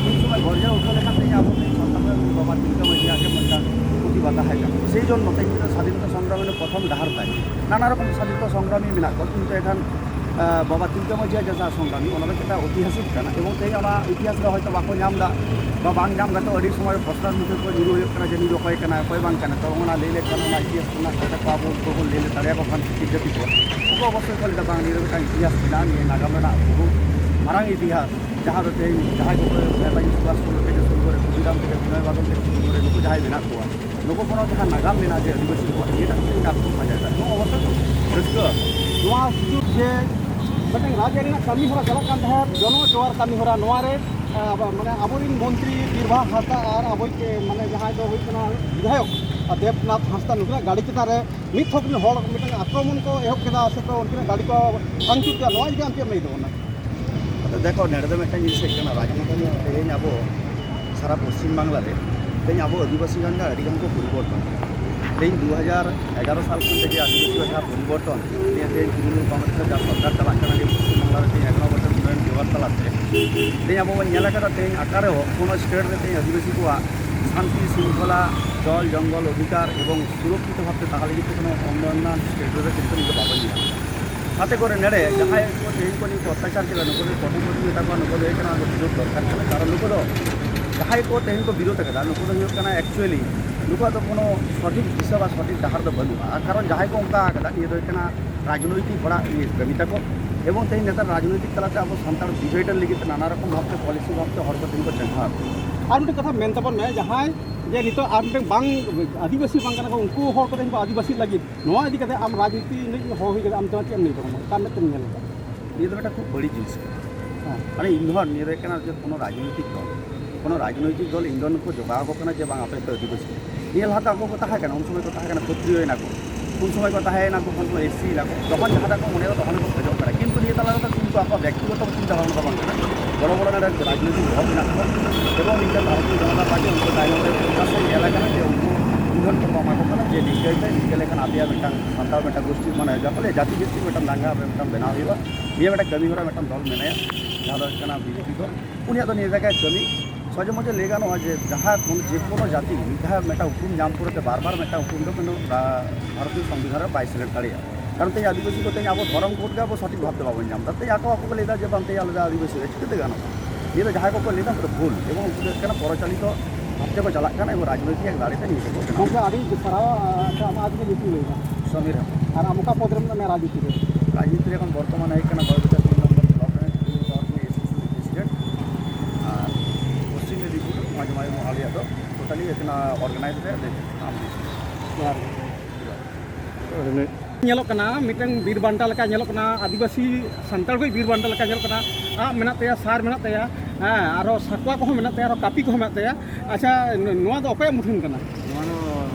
ᱩᱱ ᱥᱚᱢᱚᱭ ᱜᱚᱨᱡᱟᱣ ᱩᱴᱷᱟᱹᱣ ᱞᱮᱠᱷᱟᱱ ᱛᱮᱦᱮᱧ ᱟᱵᱚ ᱛᱮᱦᱮᱧ ᱥᱟᱱᱛᱟᱲ ᱨᱮᱱ ᱵᱟᱵᱟ ᱛᱤᱞᱠᱟᱹ ᱢᱟᱹᱡᱷᱤᱭᱟᱜ ᱜᱮ ᱢᱤᱫᱴᱟᱝ ᱯᱨᱚᱛᱤᱵᱟᱫᱷᱟ ᱦᱮᱡ ᱟᱠᱟᱱᱟ᱾ ᱥᱮᱭ ᱡᱚᱱᱱᱚ ᱛᱮᱦᱮᱧ ᱫᱚ ᱥᱟᱫᱷᱤᱱᱚᱛᱟ ᱥᱚᱝᱜᱨᱟᱢ ᱨᱮᱱᱟᱜ ᱯᱨᱚᱛᱷᱚᱢ ᱰᱟᱦᱟᱨ ᱛᱟᱭ᱾ ᱱᱟᱱᱟ ᱨᱚᱠᱚᱢ ᱥᱟᱫᱷᱤᱱᱚᱛᱟ ᱥᱚᱝᱜᱨᱟᱢᱤ ᱢᱮᱱᱟᱜ ᱠᱚᱣᱟ, ᱠᱤᱱᱛᱩ ᱮᱠᱷᱟᱱ, ᱟᱸ, ᱵᱟᱵᱟ ᱛᱤᱞᱠᱟᱹ ᱢᱟᱹᱡᱷᱤᱭᱟᱜ ᱡᱟᱦᱟᱸ ᱥᱚᱝᱜᱨᱟᱢᱤ, ᱚᱱᱟ ᱫᱚ ᱢᱤᱫᱴᱟᱝ ᱳᱛᱤᱦᱟᱥᱤᱠ ᱠᱟᱱᱟ᱾ ᱮᱵᱚᱝ ᱛᱮᱦᱮᱧ ᱚᱱᱟ ᱤᱛᱤᱦᱟᱥ ᱨᱮ ᱦᱚᱭᱛᱳ ᱵᱟᱠᱚ ᱧᱟᱢ ᱮᱫᱟ, ᱵᱟ ᱵᱟᱝ ᱧᱟᱢ ᱠᱟᱛᱮ ᱟᱹᱰᱤ ᱥᱚᱢᱚᱭ ᱯᱨᱚᱥᱱᱟᱨ ᱢᱩᱠᱷᱮ ᱠᱚ ᱧᱩᱨᱩ ᱦᱩᱭᱩᱜ ᱠᱟᱱᱟ ᱡᱮ ᱱᱩᱭ ᱫᱚ ᱚᱠᱚᱭ ᱠᱟᱱᱟᱭ, ᱚᱠᱚᱭ ᱵᱟᱝ ᱠᱟᱱᱟᱭ᱾ ᱛᱚ ᱚᱱᱟ ᱞᱟᱹᱭ ᱞᱮᱠᱷᱟᱱ, ᱚᱱᱟ ᱤᱛᱤᱦᱟᱥ ᱨᱮᱱᱟᱜ ᱠᱟᱛᱷᱟ ᱠᱚ ᱟᱵᱚ ᱩᱱᱠᱩ ᱵᱚᱱ ᱞᱟᱹᱭ ᱫᱟᱲᱮᱭᱟᱠᱚ ᱠᱷᱟᱱ ᱪᱷᱟᱹᱛᱤᱠ ᱡᱟᱹᱛᱤ ᱠᱚ, ᱩᱱᱠᱩ ᱚᱵᱚᱥᱥᱳᱭ ᱠᱚ ᱞᱟᱹᱭ ᱫᱟ, "ᱵᱟᱝ, ᱱᱤᱭᱟᱹ ᱫᱚ ᱢᱤᱫᱴᱟᱝ ᱤᱛᱤᱦᱟᱥ ᱢᱮᱱᱟᱜᱼᱟ, ᱱᱤᱭᱟᱹ ᱱᱟᱜᱟᱢ ᱨᱮᱱᱟᱜ ᱵᱚᱦᱩ ᱢᱟᱨᱟᱝ ᱤᱛᱤᱦᱟᱥ, ᱡᱟᱦᱟᱸ ᱫᱚ ᱛᱮᱦᱮᱧ ᱡᱟᱦᱟᱸᱭ ᱠᱚᱠᱚ ᱱᱮᱛᱟᱡᱤ ᱥᱩᱵᱷᱟᱥ ᱪᱚᱱᱫᱨᱚ ᱛᱷᱮᱠᱮ ᱥᱩᱨᱩ ᱠᱚᱨᱮ, ᱠᱷᱩᱫᱤᱨᱟᱢ ᱛᱷᱮᱠᱮ ᱵᱤᱱᱚᱭ ᱵᱟᱫᱚᱞ ᱛᱷᱮᱠᱮ ᱥᱩᱨᱩ ᱠᱚᱨᱮ, ᱱᱩᱠᱩ ᱡᱟᱦᱟᱸᱭ ᱢᱮᱱᱟᱜ ᱠᱚᱣᱟ, ᱱᱩᱠᱩ ᱠᱳᱱᱳ ᱡᱟᱦᱟᱸ ᱱᱟᱜᱟᱢ ᱢᱮᱱᱟᱜᱼᱟ ᱡᱮ ᱟᱹᱫᱤᱵᱟᱹᱥᱤ ᱠᱚᱣᱟᱜ, ᱱᱤᱭᱟᱹᱴᱟᱜ ᱢᱤᱫᱴᱟᱝ ᱟᱠᱚ ᱯᱟᱸᱡᱟᱭᱮᱫᱟ᱾ ᱱᱚᱣᱟ ᱚᱵᱚᱥᱥᱳᱭ ᱨᱟᱹᱥᱠᱟᱹ, ᱱᱚᱣᱟ ᱥᱩᱡᱳᱜᱽ ᱡᱮ ᱢᱤᱫᱴᱟᱝ ᱨᱟᱡᱽ ᱟᱹᱨᱤ ᱨᱮᱱᱟᱜ ᱠᱟᱹᱢᱤ ᱦᱚᱨᱟ ᱪᱟᱞᱟᱜ ᱠᱟᱱ ᱛᱟᱦᱮᱸᱫ, ᱡᱚᱱᱚ ᱡᱚᱣᱟᱨ ᱠᱟᱹᱢᱤ ᱦᱚᱨᱟ, ᱱᱚᱣᱟ ᱨᱮ, ᱟᱸ, ᱟᱵᱚ, ᱢᱟᱱᱮ ᱟᱵᱚᱨᱮᱱ ᱢᱚᱱᱛᱨᱤ ᱵᱤᱨᱵᱟᱦᱟ ᱦᱟᱸᱥᱫᱟ ᱟᱨ ᱟᱵᱚᱭᱤᱡ, ᱢᱟᱱᱮ ᱡᱟᱦᱟᱸᱭ ᱫᱚ ᱦᱩᱭᱩᱜ ᱠᱟᱱᱟ ᱵᱤᱫᱷᱟᱭᱚᱠ, ᱟᱨ ᱫᱮᱵᱽᱱᱟᱛᱷ ᱦᱟᱸᱥᱫᱟ, ᱱᱩᱠᱤᱱᱟᱜ ᱜᱟᱹᱰᱤ ᱪᱮᱛᱟᱱ ᱨᱮ ᱢᱤᱫ ᱛᱷᱚᱠ ᱨᱮᱱ ᱦᱚᱲ ᱢᱤᱫᱴᱟᱝ ᱟᱠᱨᱚᱢᱚᱱ ᱠᱚ ᱮᱦᱚᱵ ᱠᱮᱫᱟ, ᱥᱮ ᱠᱚ ᱩᱱᱠᱤᱱᱟᱜ ᱜᱟᱹᱰᱤ ᱠᱚ ᱵᱷᱟᱝᱪᱩᱨ ᱠᱮᱫᱟ, ᱱᱚᱣᱟ ᱤᱫᱤ ᱠᱟᱛᱮ ᱟᱢ ᱪᱮᱫ ᱮᱢ ᱞᱟᱹᱭ ᱛᱟᱵᱚᱱᱟ? ᱟᱫᱚ ᱫᱮᱠᱷᱚ, ᱱᱚᱰᱮ ᱫᱚ ᱢᱤᱫᱴᱟᱝ ᱡᱤᱱᱤᱥ ᱦᱩᱭᱩᱜ ᱠᱟᱱᱟ, ᱨᱟᱡᱽᱱᱤᱛᱤ ᱛᱮᱦᱮᱧ ᱟᱵᱚ ᱥᱟᱨᱟ ᱯᱚᱥᱪᱤᱢ ᱵᱟᱝᱞᱟ ᱨᱮ ᱛᱮᱦᱮᱧ ᱟᱵᱚ ᱟᱹᱫᱤᱵᱟᱹᱥᱤ ᱜᱟᱱ ᱜᱮ ᱟᱹᱰᱤ ᱜᱟᱱ ᱠᱚ ᱯᱚᱨᱤᱵᱚᱨᱛᱚᱱ᱾ ᱛᱮᱦᱮᱧ ᱫᱩ ᱦᱟᱡᱟᱨ ᱮᱜᱟᱨᱚ ᱥᱟᱞ ᱠᱷᱚᱱ ᱛᱮᱜᱮ ᱟᱹᱫᱤᱵᱟᱹᱥᱤ ᱡᱟᱦᱟᱸ ᱯᱚᱨᱤᱵᱚᱨᱛᱚᱱ, ᱱᱤᱭᱟᱹ ᱛᱮᱦᱮᱧ ᱛᱨᱤᱱᱢᱩᱞ ᱠᱚᱝᱜᱨᱮᱥ ᱨᱮ ᱡᱟᱦᱟᱸ ᱥᱚᱨᱠᱟᱨ ᱪᱟᱞᱟᱜ ᱠᱟᱱᱟ, ᱱᱤᱭᱟᱹ ᱯᱚᱥᱪᱤᱢ ᱵᱟᱝᱞᱟ ᱨᱮ ᱛᱮᱦᱮᱧ ᱮᱜᱟᱨᱚ ᱵᱚᱪᱷᱚᱨ ᱩᱱᱱᱚᱭᱚᱱ ᱡᱚᱜᱟᱲ ᱛᱟᱞᱟᱛᱮ ᱛᱮᱦᱮᱧ ᱟᱵᱚ ᱵᱚᱱ ᱧᱮᱞ ᱟᱠᱟᱫᱟ, ᱛᱮᱦᱮᱧ ᱚᱠᱟ ᱨᱮᱦᱚᱸ ᱠᱳᱱᱳ ᱥᱴᱮᱴ ᱨᱮ ᱛᱮᱦᱮᱧ ᱟᱹᱫᱤᱵᱟᱹᱥᱤ ᱠᱚᱣᱟᱜ ᱥᱟᱱᱛᱤ ᱥᱤᱝᱠᱷᱚᱞᱟ, ᱡᱚᱞ ᱡᱚᱝᱜᱚᱞ ᱚᱫᱷᱤᱠᱟᱨ ᱮᱵᱚᱝ ᱥᱩᱨᱚᱠᱠᱷᱤᱛ ᱵᱷᱟᱵᱛᱮ ᱛᱟᱦᱮᱸ ᱞᱟᱹᱜᱤᱫ ᱛᱮ ᱠᱳᱱᱳ ᱚᱱᱱᱟᱱᱱ ᱥᱴᱮᱴ ᱨᱮ ᱠᱤᱱᱛᱩ ᱱᱤᱛᱚ ᱵᱟᱵᱚᱱ ᱧᱮᱞ ᱟᱠᱟᱫᱟ᱾ ᱥᱟᱛᱮ ᱠᱚᱨᱮ ᱱᱮᱰᱮ ᱡᱟᱦᱟᱸᱭ ᱠᱚ ᱛᱮᱦᱮᱧ ᱠᱚ ᱱᱤᱭᱟᱹ ᱠᱚ ᱚᱛᱛᱟᱪᱟᱨ ᱠᱮᱫᱟ, ᱱᱩᱠᱩ ᱫᱚ ᱯᱨᱚᱛᱷᱚᱢ ᱠᱚ ᱢᱮᱛᱟ ᱠᱚᱣᱟ, ᱱᱩᱠᱩ ᱫᱚ ᱦᱩᱭᱩᱜ ᱠᱟᱱᱟ ᱩᱱᱠᱩ ᱵᱤᱨᱳᱫᱷ ᱫᱚᱨᱠᱟᱨ ᱠᱟᱱᱟ᱾ ᱠᱟᱨᱚᱱ ᱱᱩᱠᱩ ᱫᱚ ᱡᱟᱦᱟᱸᱭ ᱠᱚ ᱛᱮᱦᱮᱧ ᱠᱚ ᱵᱤᱨᱳᱫᱷ ᱟᱠᱟᱫᱟ, ᱱᱩᱠᱩ ᱫᱚ ᱦᱩᱭᱩᱜ ᱠᱟᱱᱟ actually ᱱᱩᱠᱩᱣᱟᱜ ᱫᱚ ᱠᱳᱱᱳ ᱥᱚᱴᱷᱤᱠ ᱫᱤᱥᱟᱹ ᱵᱟ ᱥᱚᱴᱷᱤᱠ ᱰᱟᱦᱟᱨ ᱫᱚ ᱵᱟᱹᱱᱩᱜᱼᱟ᱾ ᱟᱨ ᱠᱟᱨᱚᱱ ᱡᱟᱦᱟᱸᱭ ᱠᱚ ᱚᱱᱠᱟ ᱟᱠᱟᱫᱟ, ᱱᱤᱭᱟᱹ ᱫᱚ ᱦᱩᱭᱩᱜ ᱠᱟᱱᱟ ᱨᱟᱡᱽᱱᱳᱭᱛᱤᱠ ᱦᱚᱲᱟᱜ ᱤᱭᱟᱹ ᱠᱟᱹᱢᱤ ᱛᱟᱠᱚ᱾ ᱮᱵᱚᱝ ᱛᱮᱦᱮᱧ ᱱᱮᱛᱟᱨ ᱨᱟᱡᱽᱱᱳᱭᱛᱤᱠ ᱛᱟᱞᱟᱛᱮ ᱟᱵᱚ ᱥᱟᱱᱛᱟᱲ ᱰᱤᱵᱷᱟᱭᱤᱰᱟᱨ ᱞᱟᱹᱜᱤᱫ ᱛᱮ ᱱᱟᱱᱟ ᱨᱚᱠᱚᱢ ᱵᱷᱟᱵᱛᱮ ᱯᱚᱞᱤᱥᱤ ᱵᱷᱟᱵᱛᱮ ᱦᱚᱲ ᱠᱚ ᱴᱷᱮᱱ ᱠᱚ ᱪᱟᱸᱜᱷᱟᱣ᱾ ᱟᱨ ᱢᱤᱫᱴᱮᱱ ᱠᱟᱛᱷᱟ ᱢᱮᱱ ᱛᱟᱵᱚᱱ ᱢᱮ, ᱡᱟᱦᱟᱸᱭ ᱡᱮ ᱱᱤᱛᱚᱜ ᱟᱨ ᱢᱤᱫᱴᱮᱱ ᱵᱟᱝ ᱟᱹᱫᱤᱵᱟᱹᱥᱤ ᱵᱟᱝ ᱠᱟᱱᱟ ᱠᱚ, ᱩᱱᱠᱩ ᱦᱚᱲ ᱠᱚ ᱛᱮᱦᱮᱧ ᱠᱚ ᱟᱹᱫᱤᱵᱟᱹᱥᱤ ᱞᱟᱹᱜᱤᱫ, ᱱᱚᱣᱟ ᱤᱫᱤ ᱠᱟᱛᱮ ᱟᱢ ᱨᱟᱡᱽᱱᱤᱛᱤ ᱨᱤᱱᱤᱡ ᱦᱚᱲ ᱦᱩᱭ ᱠᱟᱛᱮ ᱟᱢ ᱪᱮᱫ ᱮᱢ ᱞᱟᱹᱭ ᱛᱟᱵᱚᱱᱟ, ᱚᱠᱟ ᱢᱮᱫ ᱛᱮᱢ ᱧᱮᱞ ᱮᱫᱟ? ᱱᱤᱭᱟᱹ ᱫᱚ ᱢᱤᱫᱴᱟᱝ ᱠᱷᱩᱵ ᱵᱟᱹᱲᱤᱡ ᱡᱤᱱᱤᱥ ᱠᱟᱱᱟ᱾ ᱦᱮᱸ᱾ ᱢᱟᱱᱮ ᱤᱧ ᱫᱚ ᱦᱟᱸᱜ ᱱᱤᱭᱟᱹ ᱫᱚ ᱦᱩᱭᱩᱜ ᱠᱟᱱᱟ ᱡᱮ ᱠᱳᱱᱳ ᱨᱟᱡᱽᱱᱳᱭᱛᱤᱠ ᱫᱚᱞ, ᱠᱳᱱᱳ ᱨᱟᱡᱽᱱᱳᱭᱛᱤᱠ ᱫᱚᱞ ᱤᱧ ᱫᱚ ᱱᱩᱠᱩ ᱡᱚᱜᱟᱣ ᱟᱠᱚ ᱠᱟᱱᱟ ᱡᱮ ᱵᱟᱝ ᱟᱯᱮ ᱫᱚ ᱟᱹᱫᱤᱵᱟᱹᱥᱤ᱾ ᱱᱤᱭᱟᱹ ᱞᱟᱦᱟᱛᱮ ᱟᱠᱚ ᱠᱚ ᱛᱟᱦᱮᱸ ᱠᱟᱱᱟ, ᱩᱱ ᱥᱚᱢᱚᱭ ᱠᱚ ᱛᱟᱦᱮᱸ ᱠᱟᱱᱟ ᱠᱷᱚᱛᱨᱤᱭᱚ ᱮᱱᱟ ᱠᱚ, ᱩᱱ ᱥᱚᱢᱚᱭ ᱠᱚ ᱛᱟᱦᱮᱸ ᱮᱱᱟ ᱠᱚ, ᱠᱷᱚᱱ ᱠᱚ ᱮᱥ ᱥᱤ ᱮᱱᱟ ᱠᱚ, ᱛᱚᱠᱷᱚᱱ ᱡᱟᱦᱟᱸ ᱴᱟᱜ ᱠᱚ ᱢᱚᱱᱮᱭᱟ ᱛᱚᱠᱷᱚᱱ ᱠᱚ ᱠᱷᱚᱡᱚᱜ ᱠᱟᱱᱟ, ᱠᱤᱱᱛᱩ ᱱᱤᱭᱟᱹ ᱛᱟᱞᱟ ᱨᱮᱫᱚ ᱠᱤᱱᱛᱩ ᱟᱠᱚᱣᱟᱜ ᱵᱮᱠᱛᱤᱜᱚᱛᱚ ᱪᱤᱱᱛᱟᱹ ᱵᱷᱟᱵᱽᱱᱟ ᱫᱚ ᱵᱟᱝ ᱠᱟᱱᱟ᱾ ᱵᱚᱲᱚ ᱵᱚᱲᱚ ᱱᱚᱰᱮ ᱨᱟᱡᱽᱱᱳᱭᱛᱤᱠ ᱵᱚᱦᱚᱜ ᱢᱮᱱᱟᱜ ᱠᱚᱣᱟ ᱮᱵᱚᱝ ᱱᱤᱝᱠᱟᱹ ᱵᱷᱟᱨᱚᱛᱤᱭᱚ ᱡᱚᱱᱚᱛᱟ ᱯᱟᱨᱴᱤ ᱩᱱᱠᱩ ᱛᱟᱭᱱᱚᱢ ᱨᱮ ᱯᱨᱚᱠᱟᱥ ᱮ ᱧᱮᱞ ᱟᱠᱟᱱᱟ ᱡᱮ ᱩᱱᱠᱩ ᱩᱱ ᱠᱚ ᱮᱢᱟ ᱠᱚ ᱠᱟᱱᱟ ᱡᱮ ᱱᱤᱝᱠᱟᱹᱭ ᱯᱮ, ᱱᱤᱝᱠᱟᱹ ᱞᱮᱠᱷᱟᱱ ᱟᱯᱮᱭᱟᱜ ᱢᱤᱫᱴᱟᱝ ᱥᱟᱱᱛᱟᱲ ᱢᱤᱫᱴᱟᱝ ᱜᱳᱥᱴᱤ, ᱢᱟᱱᱮ ᱡᱟᱦᱟᱸ ᱠᱚ ᱞᱟᱹᱭᱟ ᱡᱟᱹᱛᱤ ᱜᱳᱥᱴᱤ ᱢᱤᱫᱴᱟᱝ ᱫᱟᱝᱜᱟ ᱢᱤᱫᱴᱟᱝ ᱵᱮᱱᱟᱣ ᱦᱩᱭᱩᱜᱼᱟ᱾ ᱱᱤᱭᱟᱹ ᱢᱤᱫᱴᱟᱝ ᱠᱟᱹᱢᱤ ᱦᱚᱨᱟ ᱢᱤᱫᱴᱟᱝ ᱫᱚᱞ ᱢᱮᱱᱟᱭᱟ, ᱡᱟᱦᱟᱸ ᱫᱚ ᱦᱩᱭᱩᱜ ᱠᱟᱱᱟ ᱵᱤᱡᱮᱯᱤ ᱫᱚᱞ᱾ ᱩᱱᱤᱭᱟᱜ ᱫᱚ ᱱᱤᱭᱟᱹ ᱡᱟᱭᱜᱟᱭ ᱠᱟᱹᱢᱤ᱾ ᱥᱚᱡᱷᱮ ᱢᱚᱡᱷᱮ ᱞᱟᱹᱭ ᱜᱟᱱᱚᱜᱼᱟ ᱡᱮ ᱡᱟᱦᱟᱸ ᱠᱳᱱᱳ, ᱡᱮ ᱠᱳᱱᱳ ᱡᱟᱹᱛᱤ ᱢᱤᱫ ᱫᱷᱟᱣ ᱢᱤᱫᱴᱟᱝ ᱩᱯᱨᱩᱢ ᱧᱟᱢ ᱯᱚᱨᱮᱛᱮ ᱵᱟᱨ ᱵᱟᱨ ᱢᱤᱫᱴᱟᱝ ᱩᱯᱨᱩᱢ ᱫᱚ ᱠᱤᱱᱛᱩ, ᱟᱸ, ᱵᱷᱟᱨᱚᱛᱤᱭᱚ ᱥᱚᱝᱵᱤᱫᱷᱟᱱ ᱨᱮ ᱵᱟᱭ ᱥᱮᱞᱮᱫ ᱫᱟᱲᱮᱭᱟᱜᱼᱟ᱾ ᱠᱟᱨᱚᱱ ᱛᱮᱦᱮᱧ ᱟᱹᱫᱤᱵᱟᱹᱥᱤ ᱠᱚ ᱛᱮᱦᱮᱧ ᱟᱵᱚ ᱫᱷᱚᱨᱚᱢ ᱠᱳᱰ ᱜᱮ ᱟᱵᱚ ᱥᱚᱴᱷᱤᱠ ᱵᱷᱟᱵᱽ ᱛᱮ ᱵᱟᱵᱚᱱ ᱧᱟᱢ ᱮᱫᱟ᱾ ᱛᱮᱦᱮᱧ ᱟᱠᱚ ᱟᱠᱚ ᱠᱚ ᱞᱟᱹᱭ ᱮᱫᱟ ᱡᱮ ᱵᱟᱝ ᱛᱮᱦᱮᱧ ᱟᱞᱮ ᱫᱚ ᱟᱹᱫᱤᱵᱟᱹᱥᱤ ᱨᱮ ᱪᱤᱠᱟᱹᱛᱮ ᱜᱟᱱᱚᱜᱼᱟ? ᱱᱤᱭᱟᱹ ᱫᱚ ᱡᱟᱦᱟᱸᱭ ᱠᱚᱠᱚ ᱞᱟᱹᱭ ᱮᱫᱟ ᱩᱱᱠᱩ ᱫᱚ ᱵᱷᱩᱞ, ᱮᱵᱚᱝ ᱩᱱᱠᱩ ᱫᱚ ᱦᱩᱭᱩᱜ ᱠᱟᱱᱟ ᱯᱚᱨᱚᱪᱟᱞᱤᱛᱚ ᱵᱷᱟᱵᱽ ᱛᱮᱠᱚ ᱪᱟᱞᱟᱜ ᱠᱟᱱᱟ ᱮᱵᱚᱝ ᱨᱟᱡᱽᱱᱳᱭᱛᱤᱠ ᱮᱠ ᱫᱟᱲᱮ ᱛᱮ ᱱᱤᱭᱟᱹ ᱠᱚᱠᱚ ᱵᱮᱱᱟᱣ ᱜᱚᱢᱠᱮ, ᱮᱫᱟ᱾ ᱟᱹᱰᱤ ᱥᱟᱨᱦᱟᱣ᱾ ᱟᱪᱪᱷᱟ, ᱟᱢᱟᱜ ᱟᱹᱛᱩ ᱧᱩᱛᱩᱢ ᱞᱟᱹᱭ ᱢᱮ᱾ ᱥᱚᱢᱤᱨ ᱦᱮᱢᱵᱨᱚᱢ᱾ ᱟᱨ ᱟᱢ ᱚᱠᱟ ᱯᱚᱫᱽ ᱨᱮ ᱢᱮᱱᱟᱜ ᱢᱮᱭᱟ ᱨᱟᱡᱽᱱᱤᱛᱤ ᱨᱮ? ᱨᱟᱡᱽᱱᱤᱛᱤ ᱨᱮ ᱮᱠᱷᱚᱱ ᱵᱚᱨᱛᱚᱢᱟᱱ ᱦᱩᱭᱩᱜ ᱠᱟᱱᱟ ᱵᱟᱨᱚ ᱵᱟᱡᱟᱨ ᱛᱤᱱ ᱱᱚᱢᱵᱚᱨ ᱵᱞᱚᱠ ᱨᱮ ᱛᱤᱱ ᱱᱚᱢᱵᱚᱨ ᱮᱥᱳᱥᱤᱭᱮᱥᱚᱱ ᱯᱨᱮᱥᱤᱰᱮᱱᱴ᱾ ᱟᱨ ᱯᱚᱥᱪᱤᱢ ᱢᱮᱫᱤᱱᱯᱩᱨ ᱢᱟᱡᱷᱮ ᱢᱟᱡᱷᱮ ᱟᱞᱮᱭᱟᱜ ᱫᱚ ᱴᱳᱴᱟᱞᱤ ᱦᱩᱭᱩᱜ ᱠᱟᱱᱟ ᱚᱨᱜᱟᱱᱟᱭᱤᱡᱽ ᱨᱮ ᱡᱚᱦᱟᱨ᱾ ᱧᱮᱞᱚᱜ ᱠᱟᱱᱟ, ᱢᱤᱫᱴᱟᱝ ᱵᱤᱨ ᱵᱟᱱᱴᱟ ᱞᱮᱠᱟ ᱧᱮᱞᱚᱜ ᱠᱟᱱᱟ, ᱟᱹᱫᱤᱵᱟᱹᱥᱤ ᱥᱟᱱᱛᱟᱲ ᱠᱚ ᱵᱤᱨ ᱵᱟᱱᱴᱟ ᱞᱮᱠᱟ ᱧᱮᱞᱚᱜ ᱠᱟᱱᱟ᱾ ᱟᱜ ᱢᱮᱱᱟᱜ ᱛᱟᱭᱟ, ᱥᱟᱨ ᱢᱮᱱᱟᱜ ᱛᱟᱭᱟ, ᱦᱮᱸ, ᱟᱨᱚ ᱥᱟᱠᱣᱟ ᱠᱚᱦᱚᱸ ᱢᱮᱱᱟᱜ ᱛᱟᱭᱟ, ᱟᱨᱚ ᱠᱟᱹᱯᱤ ᱠᱚᱦᱚᱸ ᱢᱮᱱᱟᱜ ᱛᱟᱭᱟ᱾ ᱟᱪᱪᱷᱟ, ᱱᱚᱣᱟ ᱫᱚ ᱚᱠᱚᱭᱟᱜ ᱢᱩᱴᱷᱟᱹᱱ ᱠᱟᱱᱟ? ᱱᱚᱣᱟ ᱫᱚ,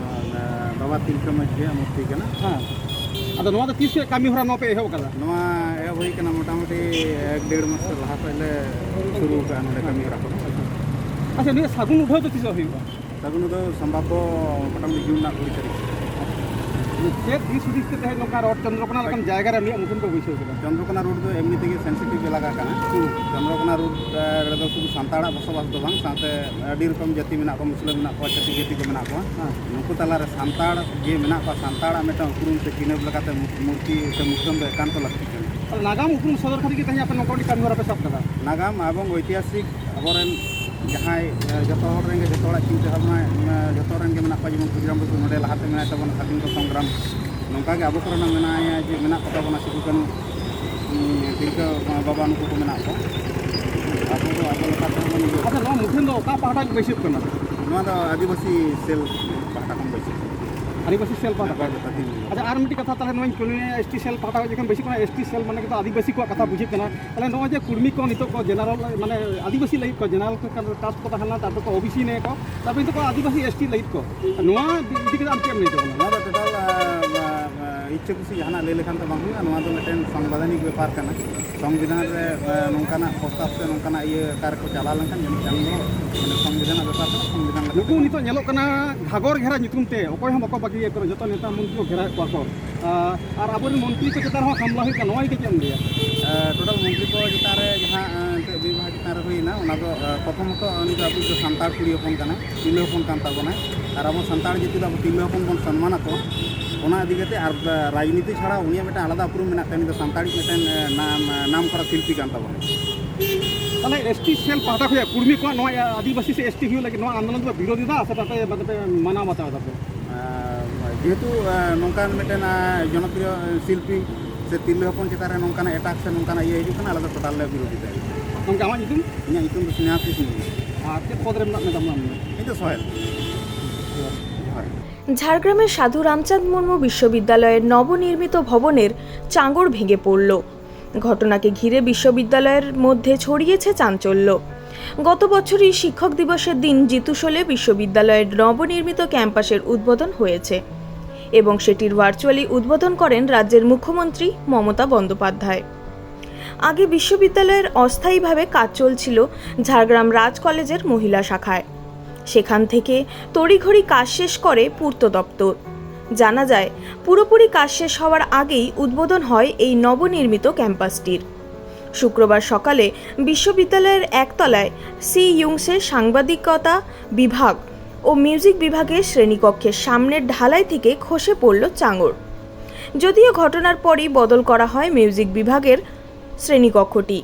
ᱮ, ᱵᱟᱵᱟ ᱛᱤᱞᱠᱟᱹ ᱢᱟᱹᱡᱷᱤᱭᱟᱜ ᱢᱩᱨᱛᱤ ᱠᱟᱱᱟ᱾ ᱦᱮᱸ᱾ ᱟᱫᱚ ᱱᱚᱣᱟ ᱫᱚ ᱛᱤᱥ ᱠᱷᱚᱱ ᱠᱟᱹᱢᱤ ᱦᱚᱨᱟ ᱱᱚᱣᱟ ᱯᱮ ᱮᱦᱚᱵ ᱟᱠᱟᱫᱟ? ᱱᱚᱣᱟ ᱮᱦᱚᱵ ᱦᱩᱭ ᱠᱟᱱᱟ ᱢᱚᱴᱟᱢᱩᱴᱤ ᱮᱠ ᱰᱮᱲ ᱢᱟᱥ ᱞᱟᱦᱟ ᱠᱷᱚᱱ ᱞᱮ ᱥᱩᱨᱩ ᱟᱠᱟᱫᱼᱟ ᱱᱚᱰᱮ ᱠᱟᱹᱢᱤ ᱦᱚᱨᱟ ᱠᱚ᱾ ᱟᱪᱪᱷᱟ, ᱱᱤᱭᱟᱹ ᱥᱟᱹᱜᱩᱱ ᱩᱰᱷᱟᱹᱣ ᱫᱚ ᱛᱤᱥᱚᱜ ᱦᱩᱭᱩᱜᱼᱟ? ᱥᱟᱹᱜᱩᱱ ᱩᱰᱷᱟᱹᱣ ᱥᱚᱢᱵᱷᱟᱵᱚ ᱢᱚᱴᱟᱢᱩᱴᱤ ᱡᱩᱱ ᱨᱮᱱᱟᱜ ᱠᱩᱲᱤ ᱛᱟᱹᱨᱤᱠᱷ᱾ ᱪᱮᱫ ᱫᱤᱥ ᱦᱩᱫᱤᱥ ᱛᱮ ᱛᱮᱦᱮᱧ ᱱᱚᱝᱠᱟ ᱨᱚᱰ ᱪᱚᱱᱫᱨᱚᱠᱳᱱᱟ ᱞᱮᱠᱟᱱ ᱡᱟᱭᱜᱟ ᱨᱮ ᱟᱹᱞᱤᱧᱟᱜ ᱢᱩᱴᱷᱟᱹᱱ ᱯᱮ ᱵᱟᱹᱭᱥᱟᱹᱣ ᱠᱮᱫᱟ? ᱪᱚᱱᱫᱨᱚᱠᱳᱱᱟ ᱨᱳᱰ ᱫᱚ ᱮᱢᱱᱤ ᱛᱮᱜᱮ ᱥᱮᱱᱥᱤᱴᱤᱵᱷ ᱮᱞᱟᱠᱟ ᱠᱟᱱᱟ᱾ ᱦᱩᱸ᱾ ᱪᱚᱱᱫᱨᱚᱠᱳᱱᱟ ᱨᱳᱰ, ᱮ, ᱨᱮᱫᱚ ᱥᱩᱫᱷᱩ ᱥᱟᱱᱛᱟᱲᱟᱜ ᱵᱚᱥᱚᱵᱟᱥ ᱫᱚ ᱵᱟᱝ, ᱥᱟᱶᱛᱮ ᱟᱹᱰᱤ ᱨᱚᱠᱚᱢ ᱡᱟᱹᱛᱤ ᱢᱮᱱᱟᱜ ᱠᱚᱣᱟ, ᱢᱩᱥᱞᱟᱹ ᱢᱮᱱᱟᱜ ᱠᱚᱣᱟ, ᱪᱷᱟᱹᱛᱤᱠ ᱡᱟᱹᱛᱤ ᱠᱚ ᱢᱮᱱᱟᱜ ᱠᱚᱣᱟ᱾ ᱦᱮᱸ᱾ ᱱᱩᱠᱩ ᱛᱟᱞᱟᱨᱮ ᱥᱟᱱᱛᱟᱲ ᱡᱮ ᱢᱮᱱᱟᱜ ᱠᱚᱣᱟ, ᱥᱟᱱᱛᱟᱲᱟᱜ ᱢᱤᱫᱴᱟᱝ ᱩᱯᱨᱩᱢ ᱥᱮ ᱪᱤᱱᱦᱟᱹᱯ ᱞᱮᱠᱟᱛᱮ ᱢᱩ-, ᱢᱩᱨᱛᱤ ᱥᱮ ᱢᱩᱴᱷᱟᱹᱱ ᱫᱚ ᱮᱠᱟᱱᱛᱚ ᱞᱟᱹᱠᱛᱤ ᱠᱟᱱᱟ᱾ ᱛᱟᱦᱞᱮ ᱱᱟᱜᱟᱢ ᱩᱯᱨᱩᱢ ᱥᱚᱫᱚᱨ ᱠᱷᱟᱹᱛᱤᱨ ᱜᱮ ᱛᱮᱦᱮᱧ ᱟᱯᱮ ᱱᱚᱝᱠᱟ ᱢᱤᱫᱴᱤᱡ ᱠᱟᱹᱢᱤ ᱦᱚᱨᱟ ᱯᱮ ᱥᱟᱵ ᱠᱟᱫᱟ? ᱱᱟᱜᱟᱢ ᱮᱵᱚᱝ ᱳᱭᱛᱤᱦᱟᱥᱤᱠ ᱟᱵᱚᱨᱮᱱ ᱡᱟᱦᱟᱸᱭ, ᱮ, ᱡᱚᱛᱚ ᱦᱚᱲ ᱨᱮᱱ ᱜᱮ, ᱡᱚᱛᱚ ᱦᱚᱲᱟᱜ ᱪᱤᱱᱛᱟᱹ ᱵᱷᱟᱵᱽᱱᱟ, ᱮ, ᱡᱚᱛᱚ ᱨᱮᱱ ᱜᱮ ᱢᱮᱱᱟᱜ ᱠᱚᱣᱟ, ᱡᱮᱢᱚᱱ ᱠᱷᱩᱫᱤᱨᱟᱢ ᱵᱚᱥᱩ ᱱᱚᱰᱮ ᱞᱟᱦᱟᱛᱮ ᱢᱮᱱᱟᱭ ᱛᱟᱵᱚᱱᱟ, ᱥᱟᱫᱷᱤᱱ ᱠᱚ ᱥᱚᱝᱜᱨᱟᱢ, ᱱᱚᱝᱠᱟ ᱜᱮ ᱟᱵᱚ ᱠᱚᱨᱮᱱ ᱦᱚᱸ ᱢᱮᱱᱟᱭᱟ ᱡᱮ ᱢᱮᱱᱟᱜ ᱠᱚᱛᱟ ᱵᱚᱱᱟ ᱥᱤᱫᱩ ᱠᱟᱹᱱᱦᱩ, ᱩᱸ, ᱛᱤᱞᱠᱟᱹ ᱵᱟᱵᱟ, ᱱᱩᱠᱩ ᱠᱚ ᱢᱮᱱᱟᱜ ᱠᱚᱣᱟ᱾ ᱟᱵᱚ ᱫᱚ ᱟᱵᱚ ᱞᱮᱠᱟ ᱛᱮᱦᱚᱸ ᱵᱚᱱ ᱤᱭᱟᱹ᱾ ᱟᱪᱪᱷᱟ, ᱱᱚᱣᱟ ᱢᱩᱴᱷᱟᱹᱱ ᱫᱚ ᱚᱠᱟ ᱯᱟᱦᱴᱟ ᱵᱟᱹᱭᱥᱟᱹᱜ ᱠᱟᱱᱟ? ᱱᱚᱣᱟ ᱫᱚ ᱟᱹᱫᱤᱵᱟᱹᱥᱤ ᱥᱮᱞ ᱯᱟᱦᱴᱟ ᱠᱷᱚᱱ ᱵᱟᱹᱭᱥᱟᱹᱜ ᱠᱟᱱᱟ᱾ ᱟᱹᱫᱤᱵᱟᱹᱥᱤ ᱥᱮᱞ ᱯᱟᱦᱴᱟ ᱠᱷᱚᱱ᱾ ᱟᱹᱫᱤᱵᱟᱹᱥᱤ᱾ ᱟᱪᱪᱷᱟ, ᱟᱨ ᱢᱤᱫᱴᱤᱡ ᱠᱟᱛᱷᱟ, ᱛᱟᱦᱞᱮ ᱱᱚᱣᱟᱧ ᱠᱩᱞᱤ ᱢᱮᱭᱟ, ᱮᱥ ᱴᱤ ᱥᱮᱞ ᱯᱟᱦᱴᱟ ᱠᱷᱚᱱ ᱡᱚᱠᱷᱚᱱ ᱵᱟᱹᱭᱥᱟᱹᱜ ᱠᱟᱱᱟ, ᱮᱥ ᱴᱤ ᱥᱮᱞ ᱢᱟᱱᱮ ᱜᱮᱛᱚ ᱟᱹᱫᱤᱵᱟᱹᱥᱤ ᱠᱚᱣᱟᱜ ᱠᱟᱛᱷᱟ ᱵᱩᱡᱷᱟᱹᱜ ᱠᱟᱱᱟ᱾ ᱛᱟᱦᱞᱮ ᱱᱚᱜᱼᱚᱭ ᱡᱮ ᱠᱩᱲᱢᱤ ᱠᱚ ᱱᱤᱛᱚᱜ ᱠᱚ ᱡᱮᱱᱟᱨᱮᱞ, ᱢᱟᱱᱮ ᱟᱹᱫᱤᱵᱟᱹᱥᱤ ᱞᱟᱹᱜᱤᱫ ᱠᱚ, ᱡᱮᱱᱟᱨᱮᱞ ᱠᱚ ᱠᱟᱱ ᱠᱟᱥᱴ ᱠᱚ ᱛᱟᱦᱮᱸ ᱞᱮᱱᱟ, ᱛᱟᱨᱯᱚᱨ ᱠᱚ ᱳ ᱵᱤ ᱥᱤ ᱮᱱᱟ ᱠᱚ, ᱛᱟᱨᱯᱚᱨ ᱱᱤᱛᱚᱜ ᱠᱚ ᱟᱹᱫᱤᱵᱟᱹᱥᱤ ᱮᱥ ᱴᱤ ᱞᱟᱹᱜᱤᱫ ᱠᱚ, ᱱᱚᱣᱟ ᱤᱫᱤ ᱠᱟᱛᱮ ᱟᱢ ᱪᱮᱫ ᱮᱢ ᱞᱟᱹᱭ ᱛᱟᱵᱚᱱᱟ? ᱱᱚᱣᱟ ᱫᱚ ᱴᱳᱴᱟᱞ, ᱟ, ᱟ, ᱤᱪᱪᱷᱟᱹ ᱠᱩᱥᱤ ᱡᱟᱦᱟᱱᱟᱜ ᱞᱟᱹᱭ ᱞᱮᱠᱷᱟᱱ ᱫᱚ ᱵᱟᱝ ᱦᱩᱭᱩᱜᱼᱟ᱾ ᱱᱚᱣᱟ ᱫᱚ ᱢᱤᱫᱴᱮᱱ ᱥᱟᱝᱵᱤᱫᱷᱟᱱᱤᱠ ᱵᱮᱯᱟᱨ ᱠᱟᱱᱟ᱾ ᱥᱚᱝᱵᱤᱫᱷᱟᱱ ᱨᱮ ᱱᱚᱝᱠᱟᱱᱟᱜ ᱯᱨᱚᱥᱛᱟᱵ ᱥᱮ ᱱᱚᱝᱠᱟᱱᱟᱜ ᱤᱭᱟᱹ ᱚᱠᱟ ᱨᱮᱠᱚ ᱪᱟᱞᱟᱣ ᱞᱮᱱᱠᱷᱟᱱ ᱡᱟᱹᱱᱤᱡ ᱠᱷᱟᱱ ᱫᱚ ᱢᱟᱱᱮ ᱥᱚᱝᱵᱤᱫᱷᱟᱱᱟᱜ ᱵᱮᱯᱟᱨ ᱠᱟᱱᱟ, ᱥᱚᱝᱵᱤᱫᱷᱟᱱ ᱞᱮᱠᱟᱛᱮ ᱱᱩᱠᱩ ᱱᱤᱛᱚᱜ ᱧᱮᱞᱚᱜ ᱠᱟᱱᱟ ᱜᱷᱟᱜᱚᱨ ᱜᱷᱮᱨᱟ ᱧᱩᱛᱩᱢ ᱛᱮ ᱚᱠᱚᱭ ᱦᱚᱸ ᱵᱟᱠᱚ ᱵᱟᱹᱜᱤᱭᱟᱠᱚ ᱠᱟᱱᱟ, ᱡᱚᱛᱚ ᱱᱮᱛᱟ ᱢᱚᱱᱛᱨᱤ ᱠᱚ ᱜᱷᱮᱨᱟᱣᱮᱫ ᱠᱚᱣᱟ ᱠᱚ᱾ ᱟᱨ ᱟᱵᱚᱨᱮᱱ ᱢᱚᱱᱛᱨᱤ ᱠᱚ ᱪᱮᱛᱟᱱ ᱨᱮᱦᱚᱸ ᱦᱟᱢᱞᱟ ᱦᱩᱭᱩᱜ ᱠᱟᱱᱟ, ᱱᱚᱣᱟ ᱤᱫᱤ ᱪᱮᱫ ᱮᱢ ᱞᱟᱹᱭᱟ? ᱴᱳᱴᱟᱞ ᱢᱚᱱᱛᱨᱤ ᱠᱚ ᱪᱮᱛᱟᱱ ᱨᱮ ᱡᱟᱦᱟᱸ ᱮᱱᱛᱮᱫ ᱵᱤᱵᱷᱟᱜᱽ ᱪᱮᱛᱟᱱ ᱨᱮ ᱦᱩᱭᱱᱟ, ᱚᱱᱟ ᱫᱚ ᱯᱨᱚᱛᱷᱚᱢᱚᱛᱚ ᱩᱱᱤ ᱫᱚ ᱟᱵᱚ ᱫᱚ ᱥᱟᱱᱛᱟᱲ ᱠᱩᱲᱤ ᱦᱚᱯᱚᱱ ᱠᱟᱱᱟᱭ, ᱛᱤᱨᱞᱟᱹ ᱦᱚᱯᱚᱱ ᱠᱟᱱ ᱛᱟᱵᱚᱱᱟᱭ᱾ ᱟᱨ ᱟᱵᱚ ᱥᱟᱱᱛᱟᱲ ᱡᱟᱹᱛᱤ ᱫᱚ ᱟᱵᱚ ᱛᱤᱨᱞᱟᱹ ᱦᱚᱯᱚᱱ ᱵᱚᱱ ᱥᱚᱱᱢᱟᱱ ᱟᱠᱚᱣᱟ᱾ ᱚᱱᱟ ᱤᱫᱤ ᱠᱟᱛᱮ ᱟᱨ ᱨᱟᱡᱽᱱᱤᱛᱤ ᱪᱷᱟᱲᱟ ᱩᱱᱤᱭᱟᱜ ᱢᱤᱫᱴᱟᱝ ᱟᱞᱟᱫᱟ ᱩᱯᱨᱩᱢ ᱢᱮᱱᱟᱜ ᱛᱟᱭᱟ᱾ ᱩᱱᱤ ᱫᱚ ᱥᱟᱱᱛᱟᱲᱤᱡ ᱢᱤᱫᱴᱮᱱ ᱱᱟᱢ ᱱᱟᱢ ᱠᱚᱨᱟ ᱥᱤᱞᱯᱤ ᱠᱟᱱ ᱛᱟᱵᱚᱱᱟ᱾ ᱛᱟᱦᱚᱞᱮ ᱮᱥ ᱴᱤ ᱥᱮᱞ ᱯᱟᱦᱴᱟ ᱠᱷᱚᱱ ᱠᱩᱲᱢᱤ ᱠᱚᱣᱟᱜ ᱱᱚᱣᱟ ᱟᱹᱫᱤᱵᱟᱹᱥᱤ ᱥᱮ ᱮᱥ ᱴᱤ ᱦᱩᱭᱩᱜ ᱞᱟᱹᱜᱤᱫ ᱱᱚᱣᱟ ᱟᱱᱫᱳᱞᱚᱱ ᱫᱚᱯᱮ ᱵᱤᱨᱳᱫᱷ ᱮᱫᱟ ᱥᱮ ᱛᱟᱯᱮ ᱢᱟᱱᱮ ᱯᱮ ᱢᱟᱱᱟᱣ ᱵᱟᱛᱟᱣ ᱮᱫᱟ ᱯᱮ? ᱡᱮᱦᱮᱛᱩ ᱱᱚᱝᱠᱟᱱ ᱢᱤᱫᱴᱮᱱ ᱡᱚᱱᱚᱯᱨᱤᱭᱚ ᱥᱤᱞᱯᱤ ᱥᱮ ᱛᱤᱨᱞᱟᱹ ᱦᱚᱯᱚᱱ ᱪᱮᱛᱟᱱ ᱨᱮ ᱱᱚᱝᱠᱟᱱᱟᱜ ᱮᱴᱟᱠ ᱥᱮ ᱱᱚᱝᱠᱟᱱᱟᱜ ᱤᱭᱟᱹ ᱦᱤᱡᱩᱜ ᱠᱟᱱᱟ, ᱟᱞᱮ ᱫᱚ ᱴᱳᱴᱟᱞ ᱞᱮ ᱵᱤᱨᱳᱫᱷᱤᱛᱟ᱾ ᱜᱚᱢᱠᱮ, ᱟᱢᱟᱜ ᱧᱩᱛᱩᱢ? ᱤᱧᱟᱹᱜ ᱧᱩᱛᱩᱢ ᱫᱚ ᱥᱱᱮᱦᱟᱥᱤᱥ ᱢᱩᱨᱢᱩ᱾ ᱟᱨ ᱪᱮᱫ ᱯᱚᱫ ᱨᱮ ᱢᱮᱱᱟᱜ ᱢᱮ ᱛᱟᱢᱟ ᱟᱢ ᱫᱚ? ᱤᱧ ᱫᱚ ᱥᱚᱦᱮᱞ᱾ ᱡᱚᱦᱟᱨ᱾ ঝাড়গ্রামের সাধু রামচাঁদ মুর্মু বিশ্ববিদ্যালয়ের নবনির্মিত ভবনের চাঙড় ভেঙে পড়ল। ঘটনাকে ঘিরে বিশ্ববিদ্যালয়ের মধ্যে ছড়িয়েছে চাঞ্চল্য। গত বছরই শিক্ষক দিবসের দিন জিতুশোলে বিশ্ববিদ্যালয়ের নবনির্মিত ক্যাম্পাসের উদ্বোধন হয়েছে এবং সেটির ভার্চুয়ালি উদ্বোধন করেন রাজ্যের মুখ্যমন্ত্রী মমতা বন্দ্যোপাধ্যায়। আগে বিশ্ববিদ্যালয়ের অস্থায়ীভাবে কাজ চলছিল ঝাড়গ্রাম রাজ কলেজের মহিলা শাখায়। সেখান থেকে তড়িঘড়ি কাজ শেষ করে পূর্ত দপ্তর। জানা যায়, পুরোপুরি কাজ শেষ হওয়ার আগেই উদ্বোধন হয় এই নবনির্মিত ক্যাম্পাসটির। শুক্রবার সকালে বিশ্ববিদ্যালয়ের একতলায় সি ইউংসের সাংবাদিকতা বিভাগ ও মিউজিক বিভাগের শ্রেণীকক্ষের সামনের ঢালাই থেকে খসে পড়ল চাঙড়। যদিও ঘটনার পরই বদল করা হয় মিউজিক বিভাগের শ্রেণীকক্ষটি।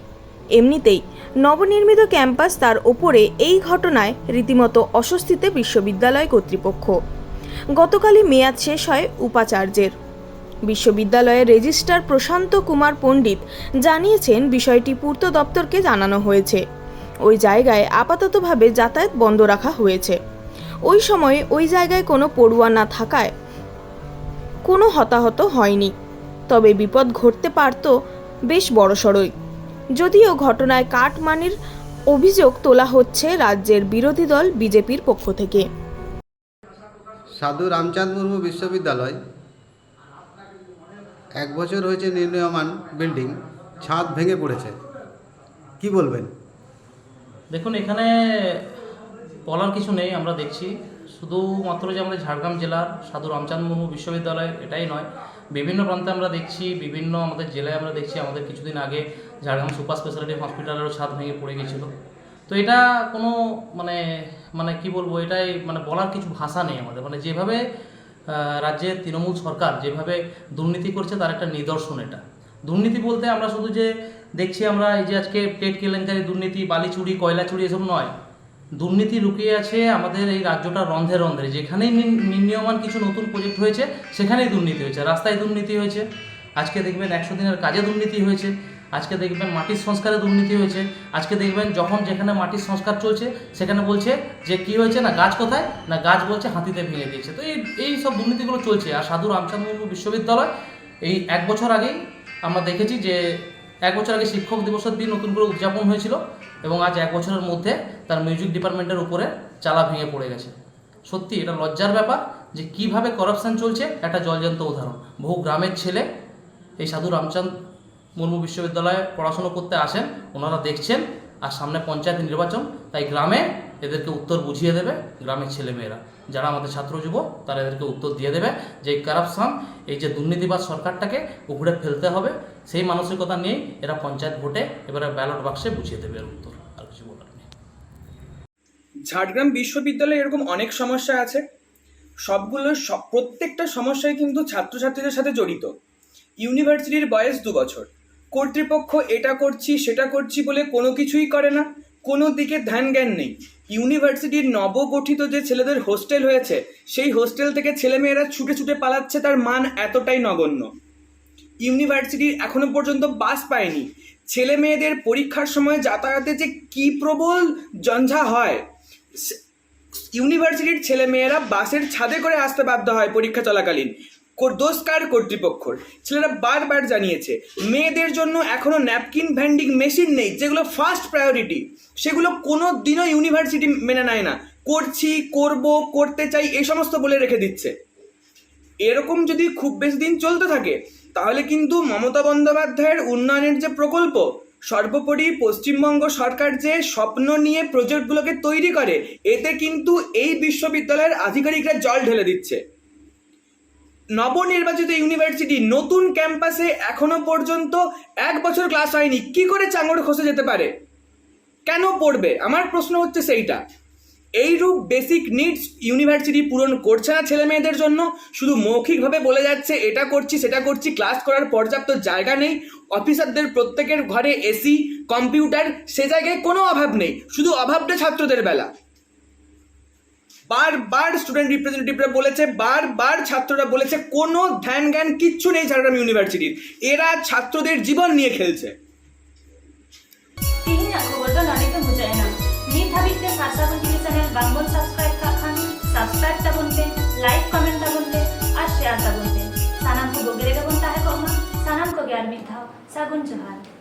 এমনিতেই নবনির্মিত ক্যাম্পাস, তার ওপরে এই ঘটনায় রীতিমতো অস্বস্তিতে বিশ্ববিদ্যালয় কর্তৃপক্ষ। গতকালই মেয়াদ শেষ হয় উপাচার্যের। বিশ্ববিদ্যালয়ের রেজিস্ট্রার প্রশান্ত কুমার পণ্ডিত জানিয়েছেন, বিষয়টি পূর্ত দপ্তরকে জানানো হয়েছে। ওই জায়গায় আপাততভাবে যাতায়াত বন্ধ রাখা হয়েছে। ওই সময় ওই জায়গায় কোনো পড়ুয়া না থাকায় কোনো হতাহত হয়নি, তবে বিপদ ঘটতে পারত বেশ বড়সড়ই। যদিও ঘটনায় কাটমানির অভিযোগ তোলা হচ্ছে রাজ্যের বিরোধী দল বিজেপির পক্ষ থেকে। সাধু রামচাঁদ মুর্মু বিশ্ববিদ্যালয় এক বছর হয়েছে নির্মীয়মান বিল্ডিং, ছাদ ভেঙে পড়েছে, কি বলবেন? দেখুন, এখানে বলার কিছু নেই। আমরা দেখছি শুধুমাত্র যে আমাদের ঝাড়গ্রাম জেলার সাধু রামচাঁদ মুর্মু বিশ্ববিদ্যালয় এটাই নয়, বিভিন্ন প্রান্তে আমরা দেখছি, বিভিন্ন আমাদের জেলায় আমরা দেখছি। আমাদের কিছুদিন আগে ঝাড়গ্রাম সুপার স্পেশালিটি হসপিটালেরও ছাদ ভেঙে পড়ে গেছিলো। তো এটা কোনো মানে মানে কি বলবো, এটাই মানে বলার কিছু ভাষা নেই আমাদের। মানে যেভাবে রাজ্যের তৃণমূল সরকার যেভাবে দুর্নীতি করছে, তার একটা নিদর্শন এটা। দুর্নীতি বলতে আমরা শুধু যে দেখছি, আমরা এই যে আজকে টেট কেলেঙ্কারি দুর্নীতি, বালি চুরি, কয়লা চুরি, এসব নয়। দুর্নীতি লুকিয়ে আছে আমাদের এই রাজ্যটা রন্ধ্রে রন্ধ্রে। যেখানেই নির্মীয়মান কিছু নতুন প্রজেক্ট হয়েছে, সেখানেই দুর্নীতি হয়েছে। রাস্তায় দুর্নীতি হয়েছে, আজকে দেখবেন একশো দিনের কাজে দুর্নীতি হয়েছে, আজকে দেখবেন মাটির সংস্কারে দুর্নীতি হয়েছে, আজকে দেখবেন যখন যেখানে মাটির সংস্কার চলছে, সেখানে বলছে যে কি হয়েছে, না গাছ কোথায়, না গাছ বলছে হাতিতে ভেঙে দিয়েছে। তো এই এই সব দুর্নীতিগুলো চলছে। আর সাধু রামচাঁদ মুর্মু বিশ্ববিদ্যালয় এই এক বছর আগেই আমরা দেখেছি যে এক বছর আগে শিক্ষক দিবসের দিন নতুন করে উদযাপন হয়েছিল, এবং আজ এক বছরের মধ্যে তার মিউজিক ডিপার্টমেন্টের উপরে চালা ভেঙে পড়ে গেছে। সত্যি এটা লজ্জার ব্যাপার যে কিভাবে করাপশন চলছে, একটা জলজ্যান্ত উদাহরণ। বহু গ্রামের ছেলে এই সাধু রামচাঁদ মুর্মু বিশ্ববিদ্যালয়ে পড়াশুনো করতে আসেন, ওনারা দেখছেন। আর সামনে পঞ্চায়েত নির্বাচন, তাই গ্রামে এদেরকে উত্তর বুঝিয়ে দেবে গ্রামের ছেলেমেয়েরা, যারা আমাদের ছাত্র যুব, তারা এদেরকে উত্তর দিয়ে দেবে যে এই করাপশন, এই যে দুর্নীতিবাজ সরকারটাকে উপড়ে ফেলতে হবে। সেই মানসিকতা নিয়েই এরা পঞ্চায়েত ভোটে এবারে ব্যালট বাক্সে বুঝিয়ে দেবে এর উত্তর। আর কিছু বলার নেই। ঝাড়গ্রাম বিশ্ববিদ্যালয়ে এরকম অনেক সমস্যা আছে। সবগুলো সব প্রত্যেকটা সমস্যাই কিন্তু ছাত্রছাত্রীদের সাথে জড়িত। ইউনিভার্সিটির বয়স দু বছর। কর্তৃপক্ষ এটা করছি, সেটা করছি বলে কোনো কিছুই করে না, কোনো দিকে ধ্যান জ্ঞান নেই। ইউনিভার্সিটির নবগঠিত যে ছেলেদের হোস্টেল হয়েছে, সেই হোস্টেল থেকে ছেলেমেয়েরা ছুটে ছুটে পালাচ্ছে, তার মান এতটাই নগণ্য। ইউনিভার্সিটি এখনো পর্যন্ত বাস পায়নি। ছেলে মেয়েদের পরীক্ষার সময় যাতায়াতে যে কি প্রবল জঞ্জা হয়। সে- ইউনিভার্সিটির ছেলে মেয়েরা বাসের ছাদে করে আসতে বাধ্য হয় পরীক্ষা চলাকালীন। কর- দোষ কার? কর্তৃপক্ষর। ছেলেরা বারবার জানিয়েছে, মেয়েদের জন্য এখনো ন্যাপকিন ভেন্ডিং মেশিন নেই, যেগুলো ফার্স্ট প্রায়োরিটি, সেগুলো কোনো দিনও ইউনিভার্সিটি মেনে নেয় না। করছি, করব, করতে চাই, এই সমস্ত বলে রেখে দিচ্ছে। এরকম যদি খুব বেশি দিন চলতে থাকে, তাহলে কিন্তু মমতা বন্দ্যোপাধ্যায়ের উন্নয়নের যে প্রকল্প, সর্বোপরি পশ্চিমবঙ্গ সরকার যে স্বপ্ন নিয়ে প্রজেক্টগুলোকে তৈরি করে, এতে কিন্তু এই বিশ্ববিদ্যালয়ের আধিকারিকরা জল ঢেলে দিচ্ছে। নবনির্বাচিত ইউনিভার্সিটি নতুন ক্যাম্পাসে এখনো পর্যন্ত এক বছর ক্লাস হয়নি, কি করে চাঙড় খসে যেতে পারে? কেন পড়বে? আমার প্রশ্ন হচ্ছে সেইটা। এইরূপ বেসিক নিডস ইউনিভার্সিটি পূরণ করছে না ছেলে মেয়েদের জন্য, শুধু মৌখিকভাবে বলে যাচ্ছে এটা করছি সেটা করছি, ক্লাস করার পর্যাপ্ত জায়গা নেই, অফিসারদের প্রত্যেকের ঘরে এসি, কম্পিউটার, সে জায়গায় কোনো অভাব নেই, শুধু অভাবটা ছাত্রদের বেলা। বারবার স্টুডেন্ট রিপ্রেজেন্টেটিভরা বলেছে, বারবার ছাত্ররা বলেছে, কোনো ধ্যান জ্ঞান কিচ্ছু নেই ঝাড়গ্রাম ইউনিভার্সিটির। এরা ছাত্রদের জীবন নিয়ে খেলছে। ᱛᱮᱦᱮᱧᱟᱜ ᱠᱷᱚᱵᱚᱨ ᱫᱚ ᱱᱚᱰᱮ ᱜᱮ ᱢᱩᱪᱟᱹᱫ ᱮᱱᱟ᱾ ᱱᱤᱛ ᱦᱟᱹᱵᱤᱡ ᱛᱮ ᱥᱟᱨᱥᱟ ᱵᱚᱱ ᱴᱤᱵᱷᱤ ᱪᱮᱱᱮᱞ ᱵᱟᱝᱵᱚᱱ ᱥᱟᱵᱥᱠᱨᱟᱭᱤᱵ ᱠᱟᱜ ᱠᱷᱟᱱ, ᱥᱟᱵᱥᱠᱨᱟᱭᱤᱵ ᱛᱟᱵᱚᱱ ᱯᱮ, ᱞᱟᱭᱤᱠ ᱠᱚᱢᱮᱱᱴ ᱛᱟᱵᱚᱱ ᱯᱮ ᱟᱨ ᱥᱮᱭᱟᱨ ᱛᱟᱵᱚᱱ ᱯᱮ᱾ ᱥᱟᱱᱟᱢ ᱠᱚ ᱵᱩᱜᱤ ᱨᱮᱜᱮ ᱵᱚᱱ ᱛᱟᱦᱮᱸ ᱠᱚᱜ ᱢᱟ᱾ ᱥᱟᱱᱟᱢ ᱠᱚᱜᱮ ᱟᱨ ᱢᱤᱫ ᱫᱷᱟᱣ ᱥᱟᱹᱜᱩᱱ ᱡᱚᱦᱟᱨ᱾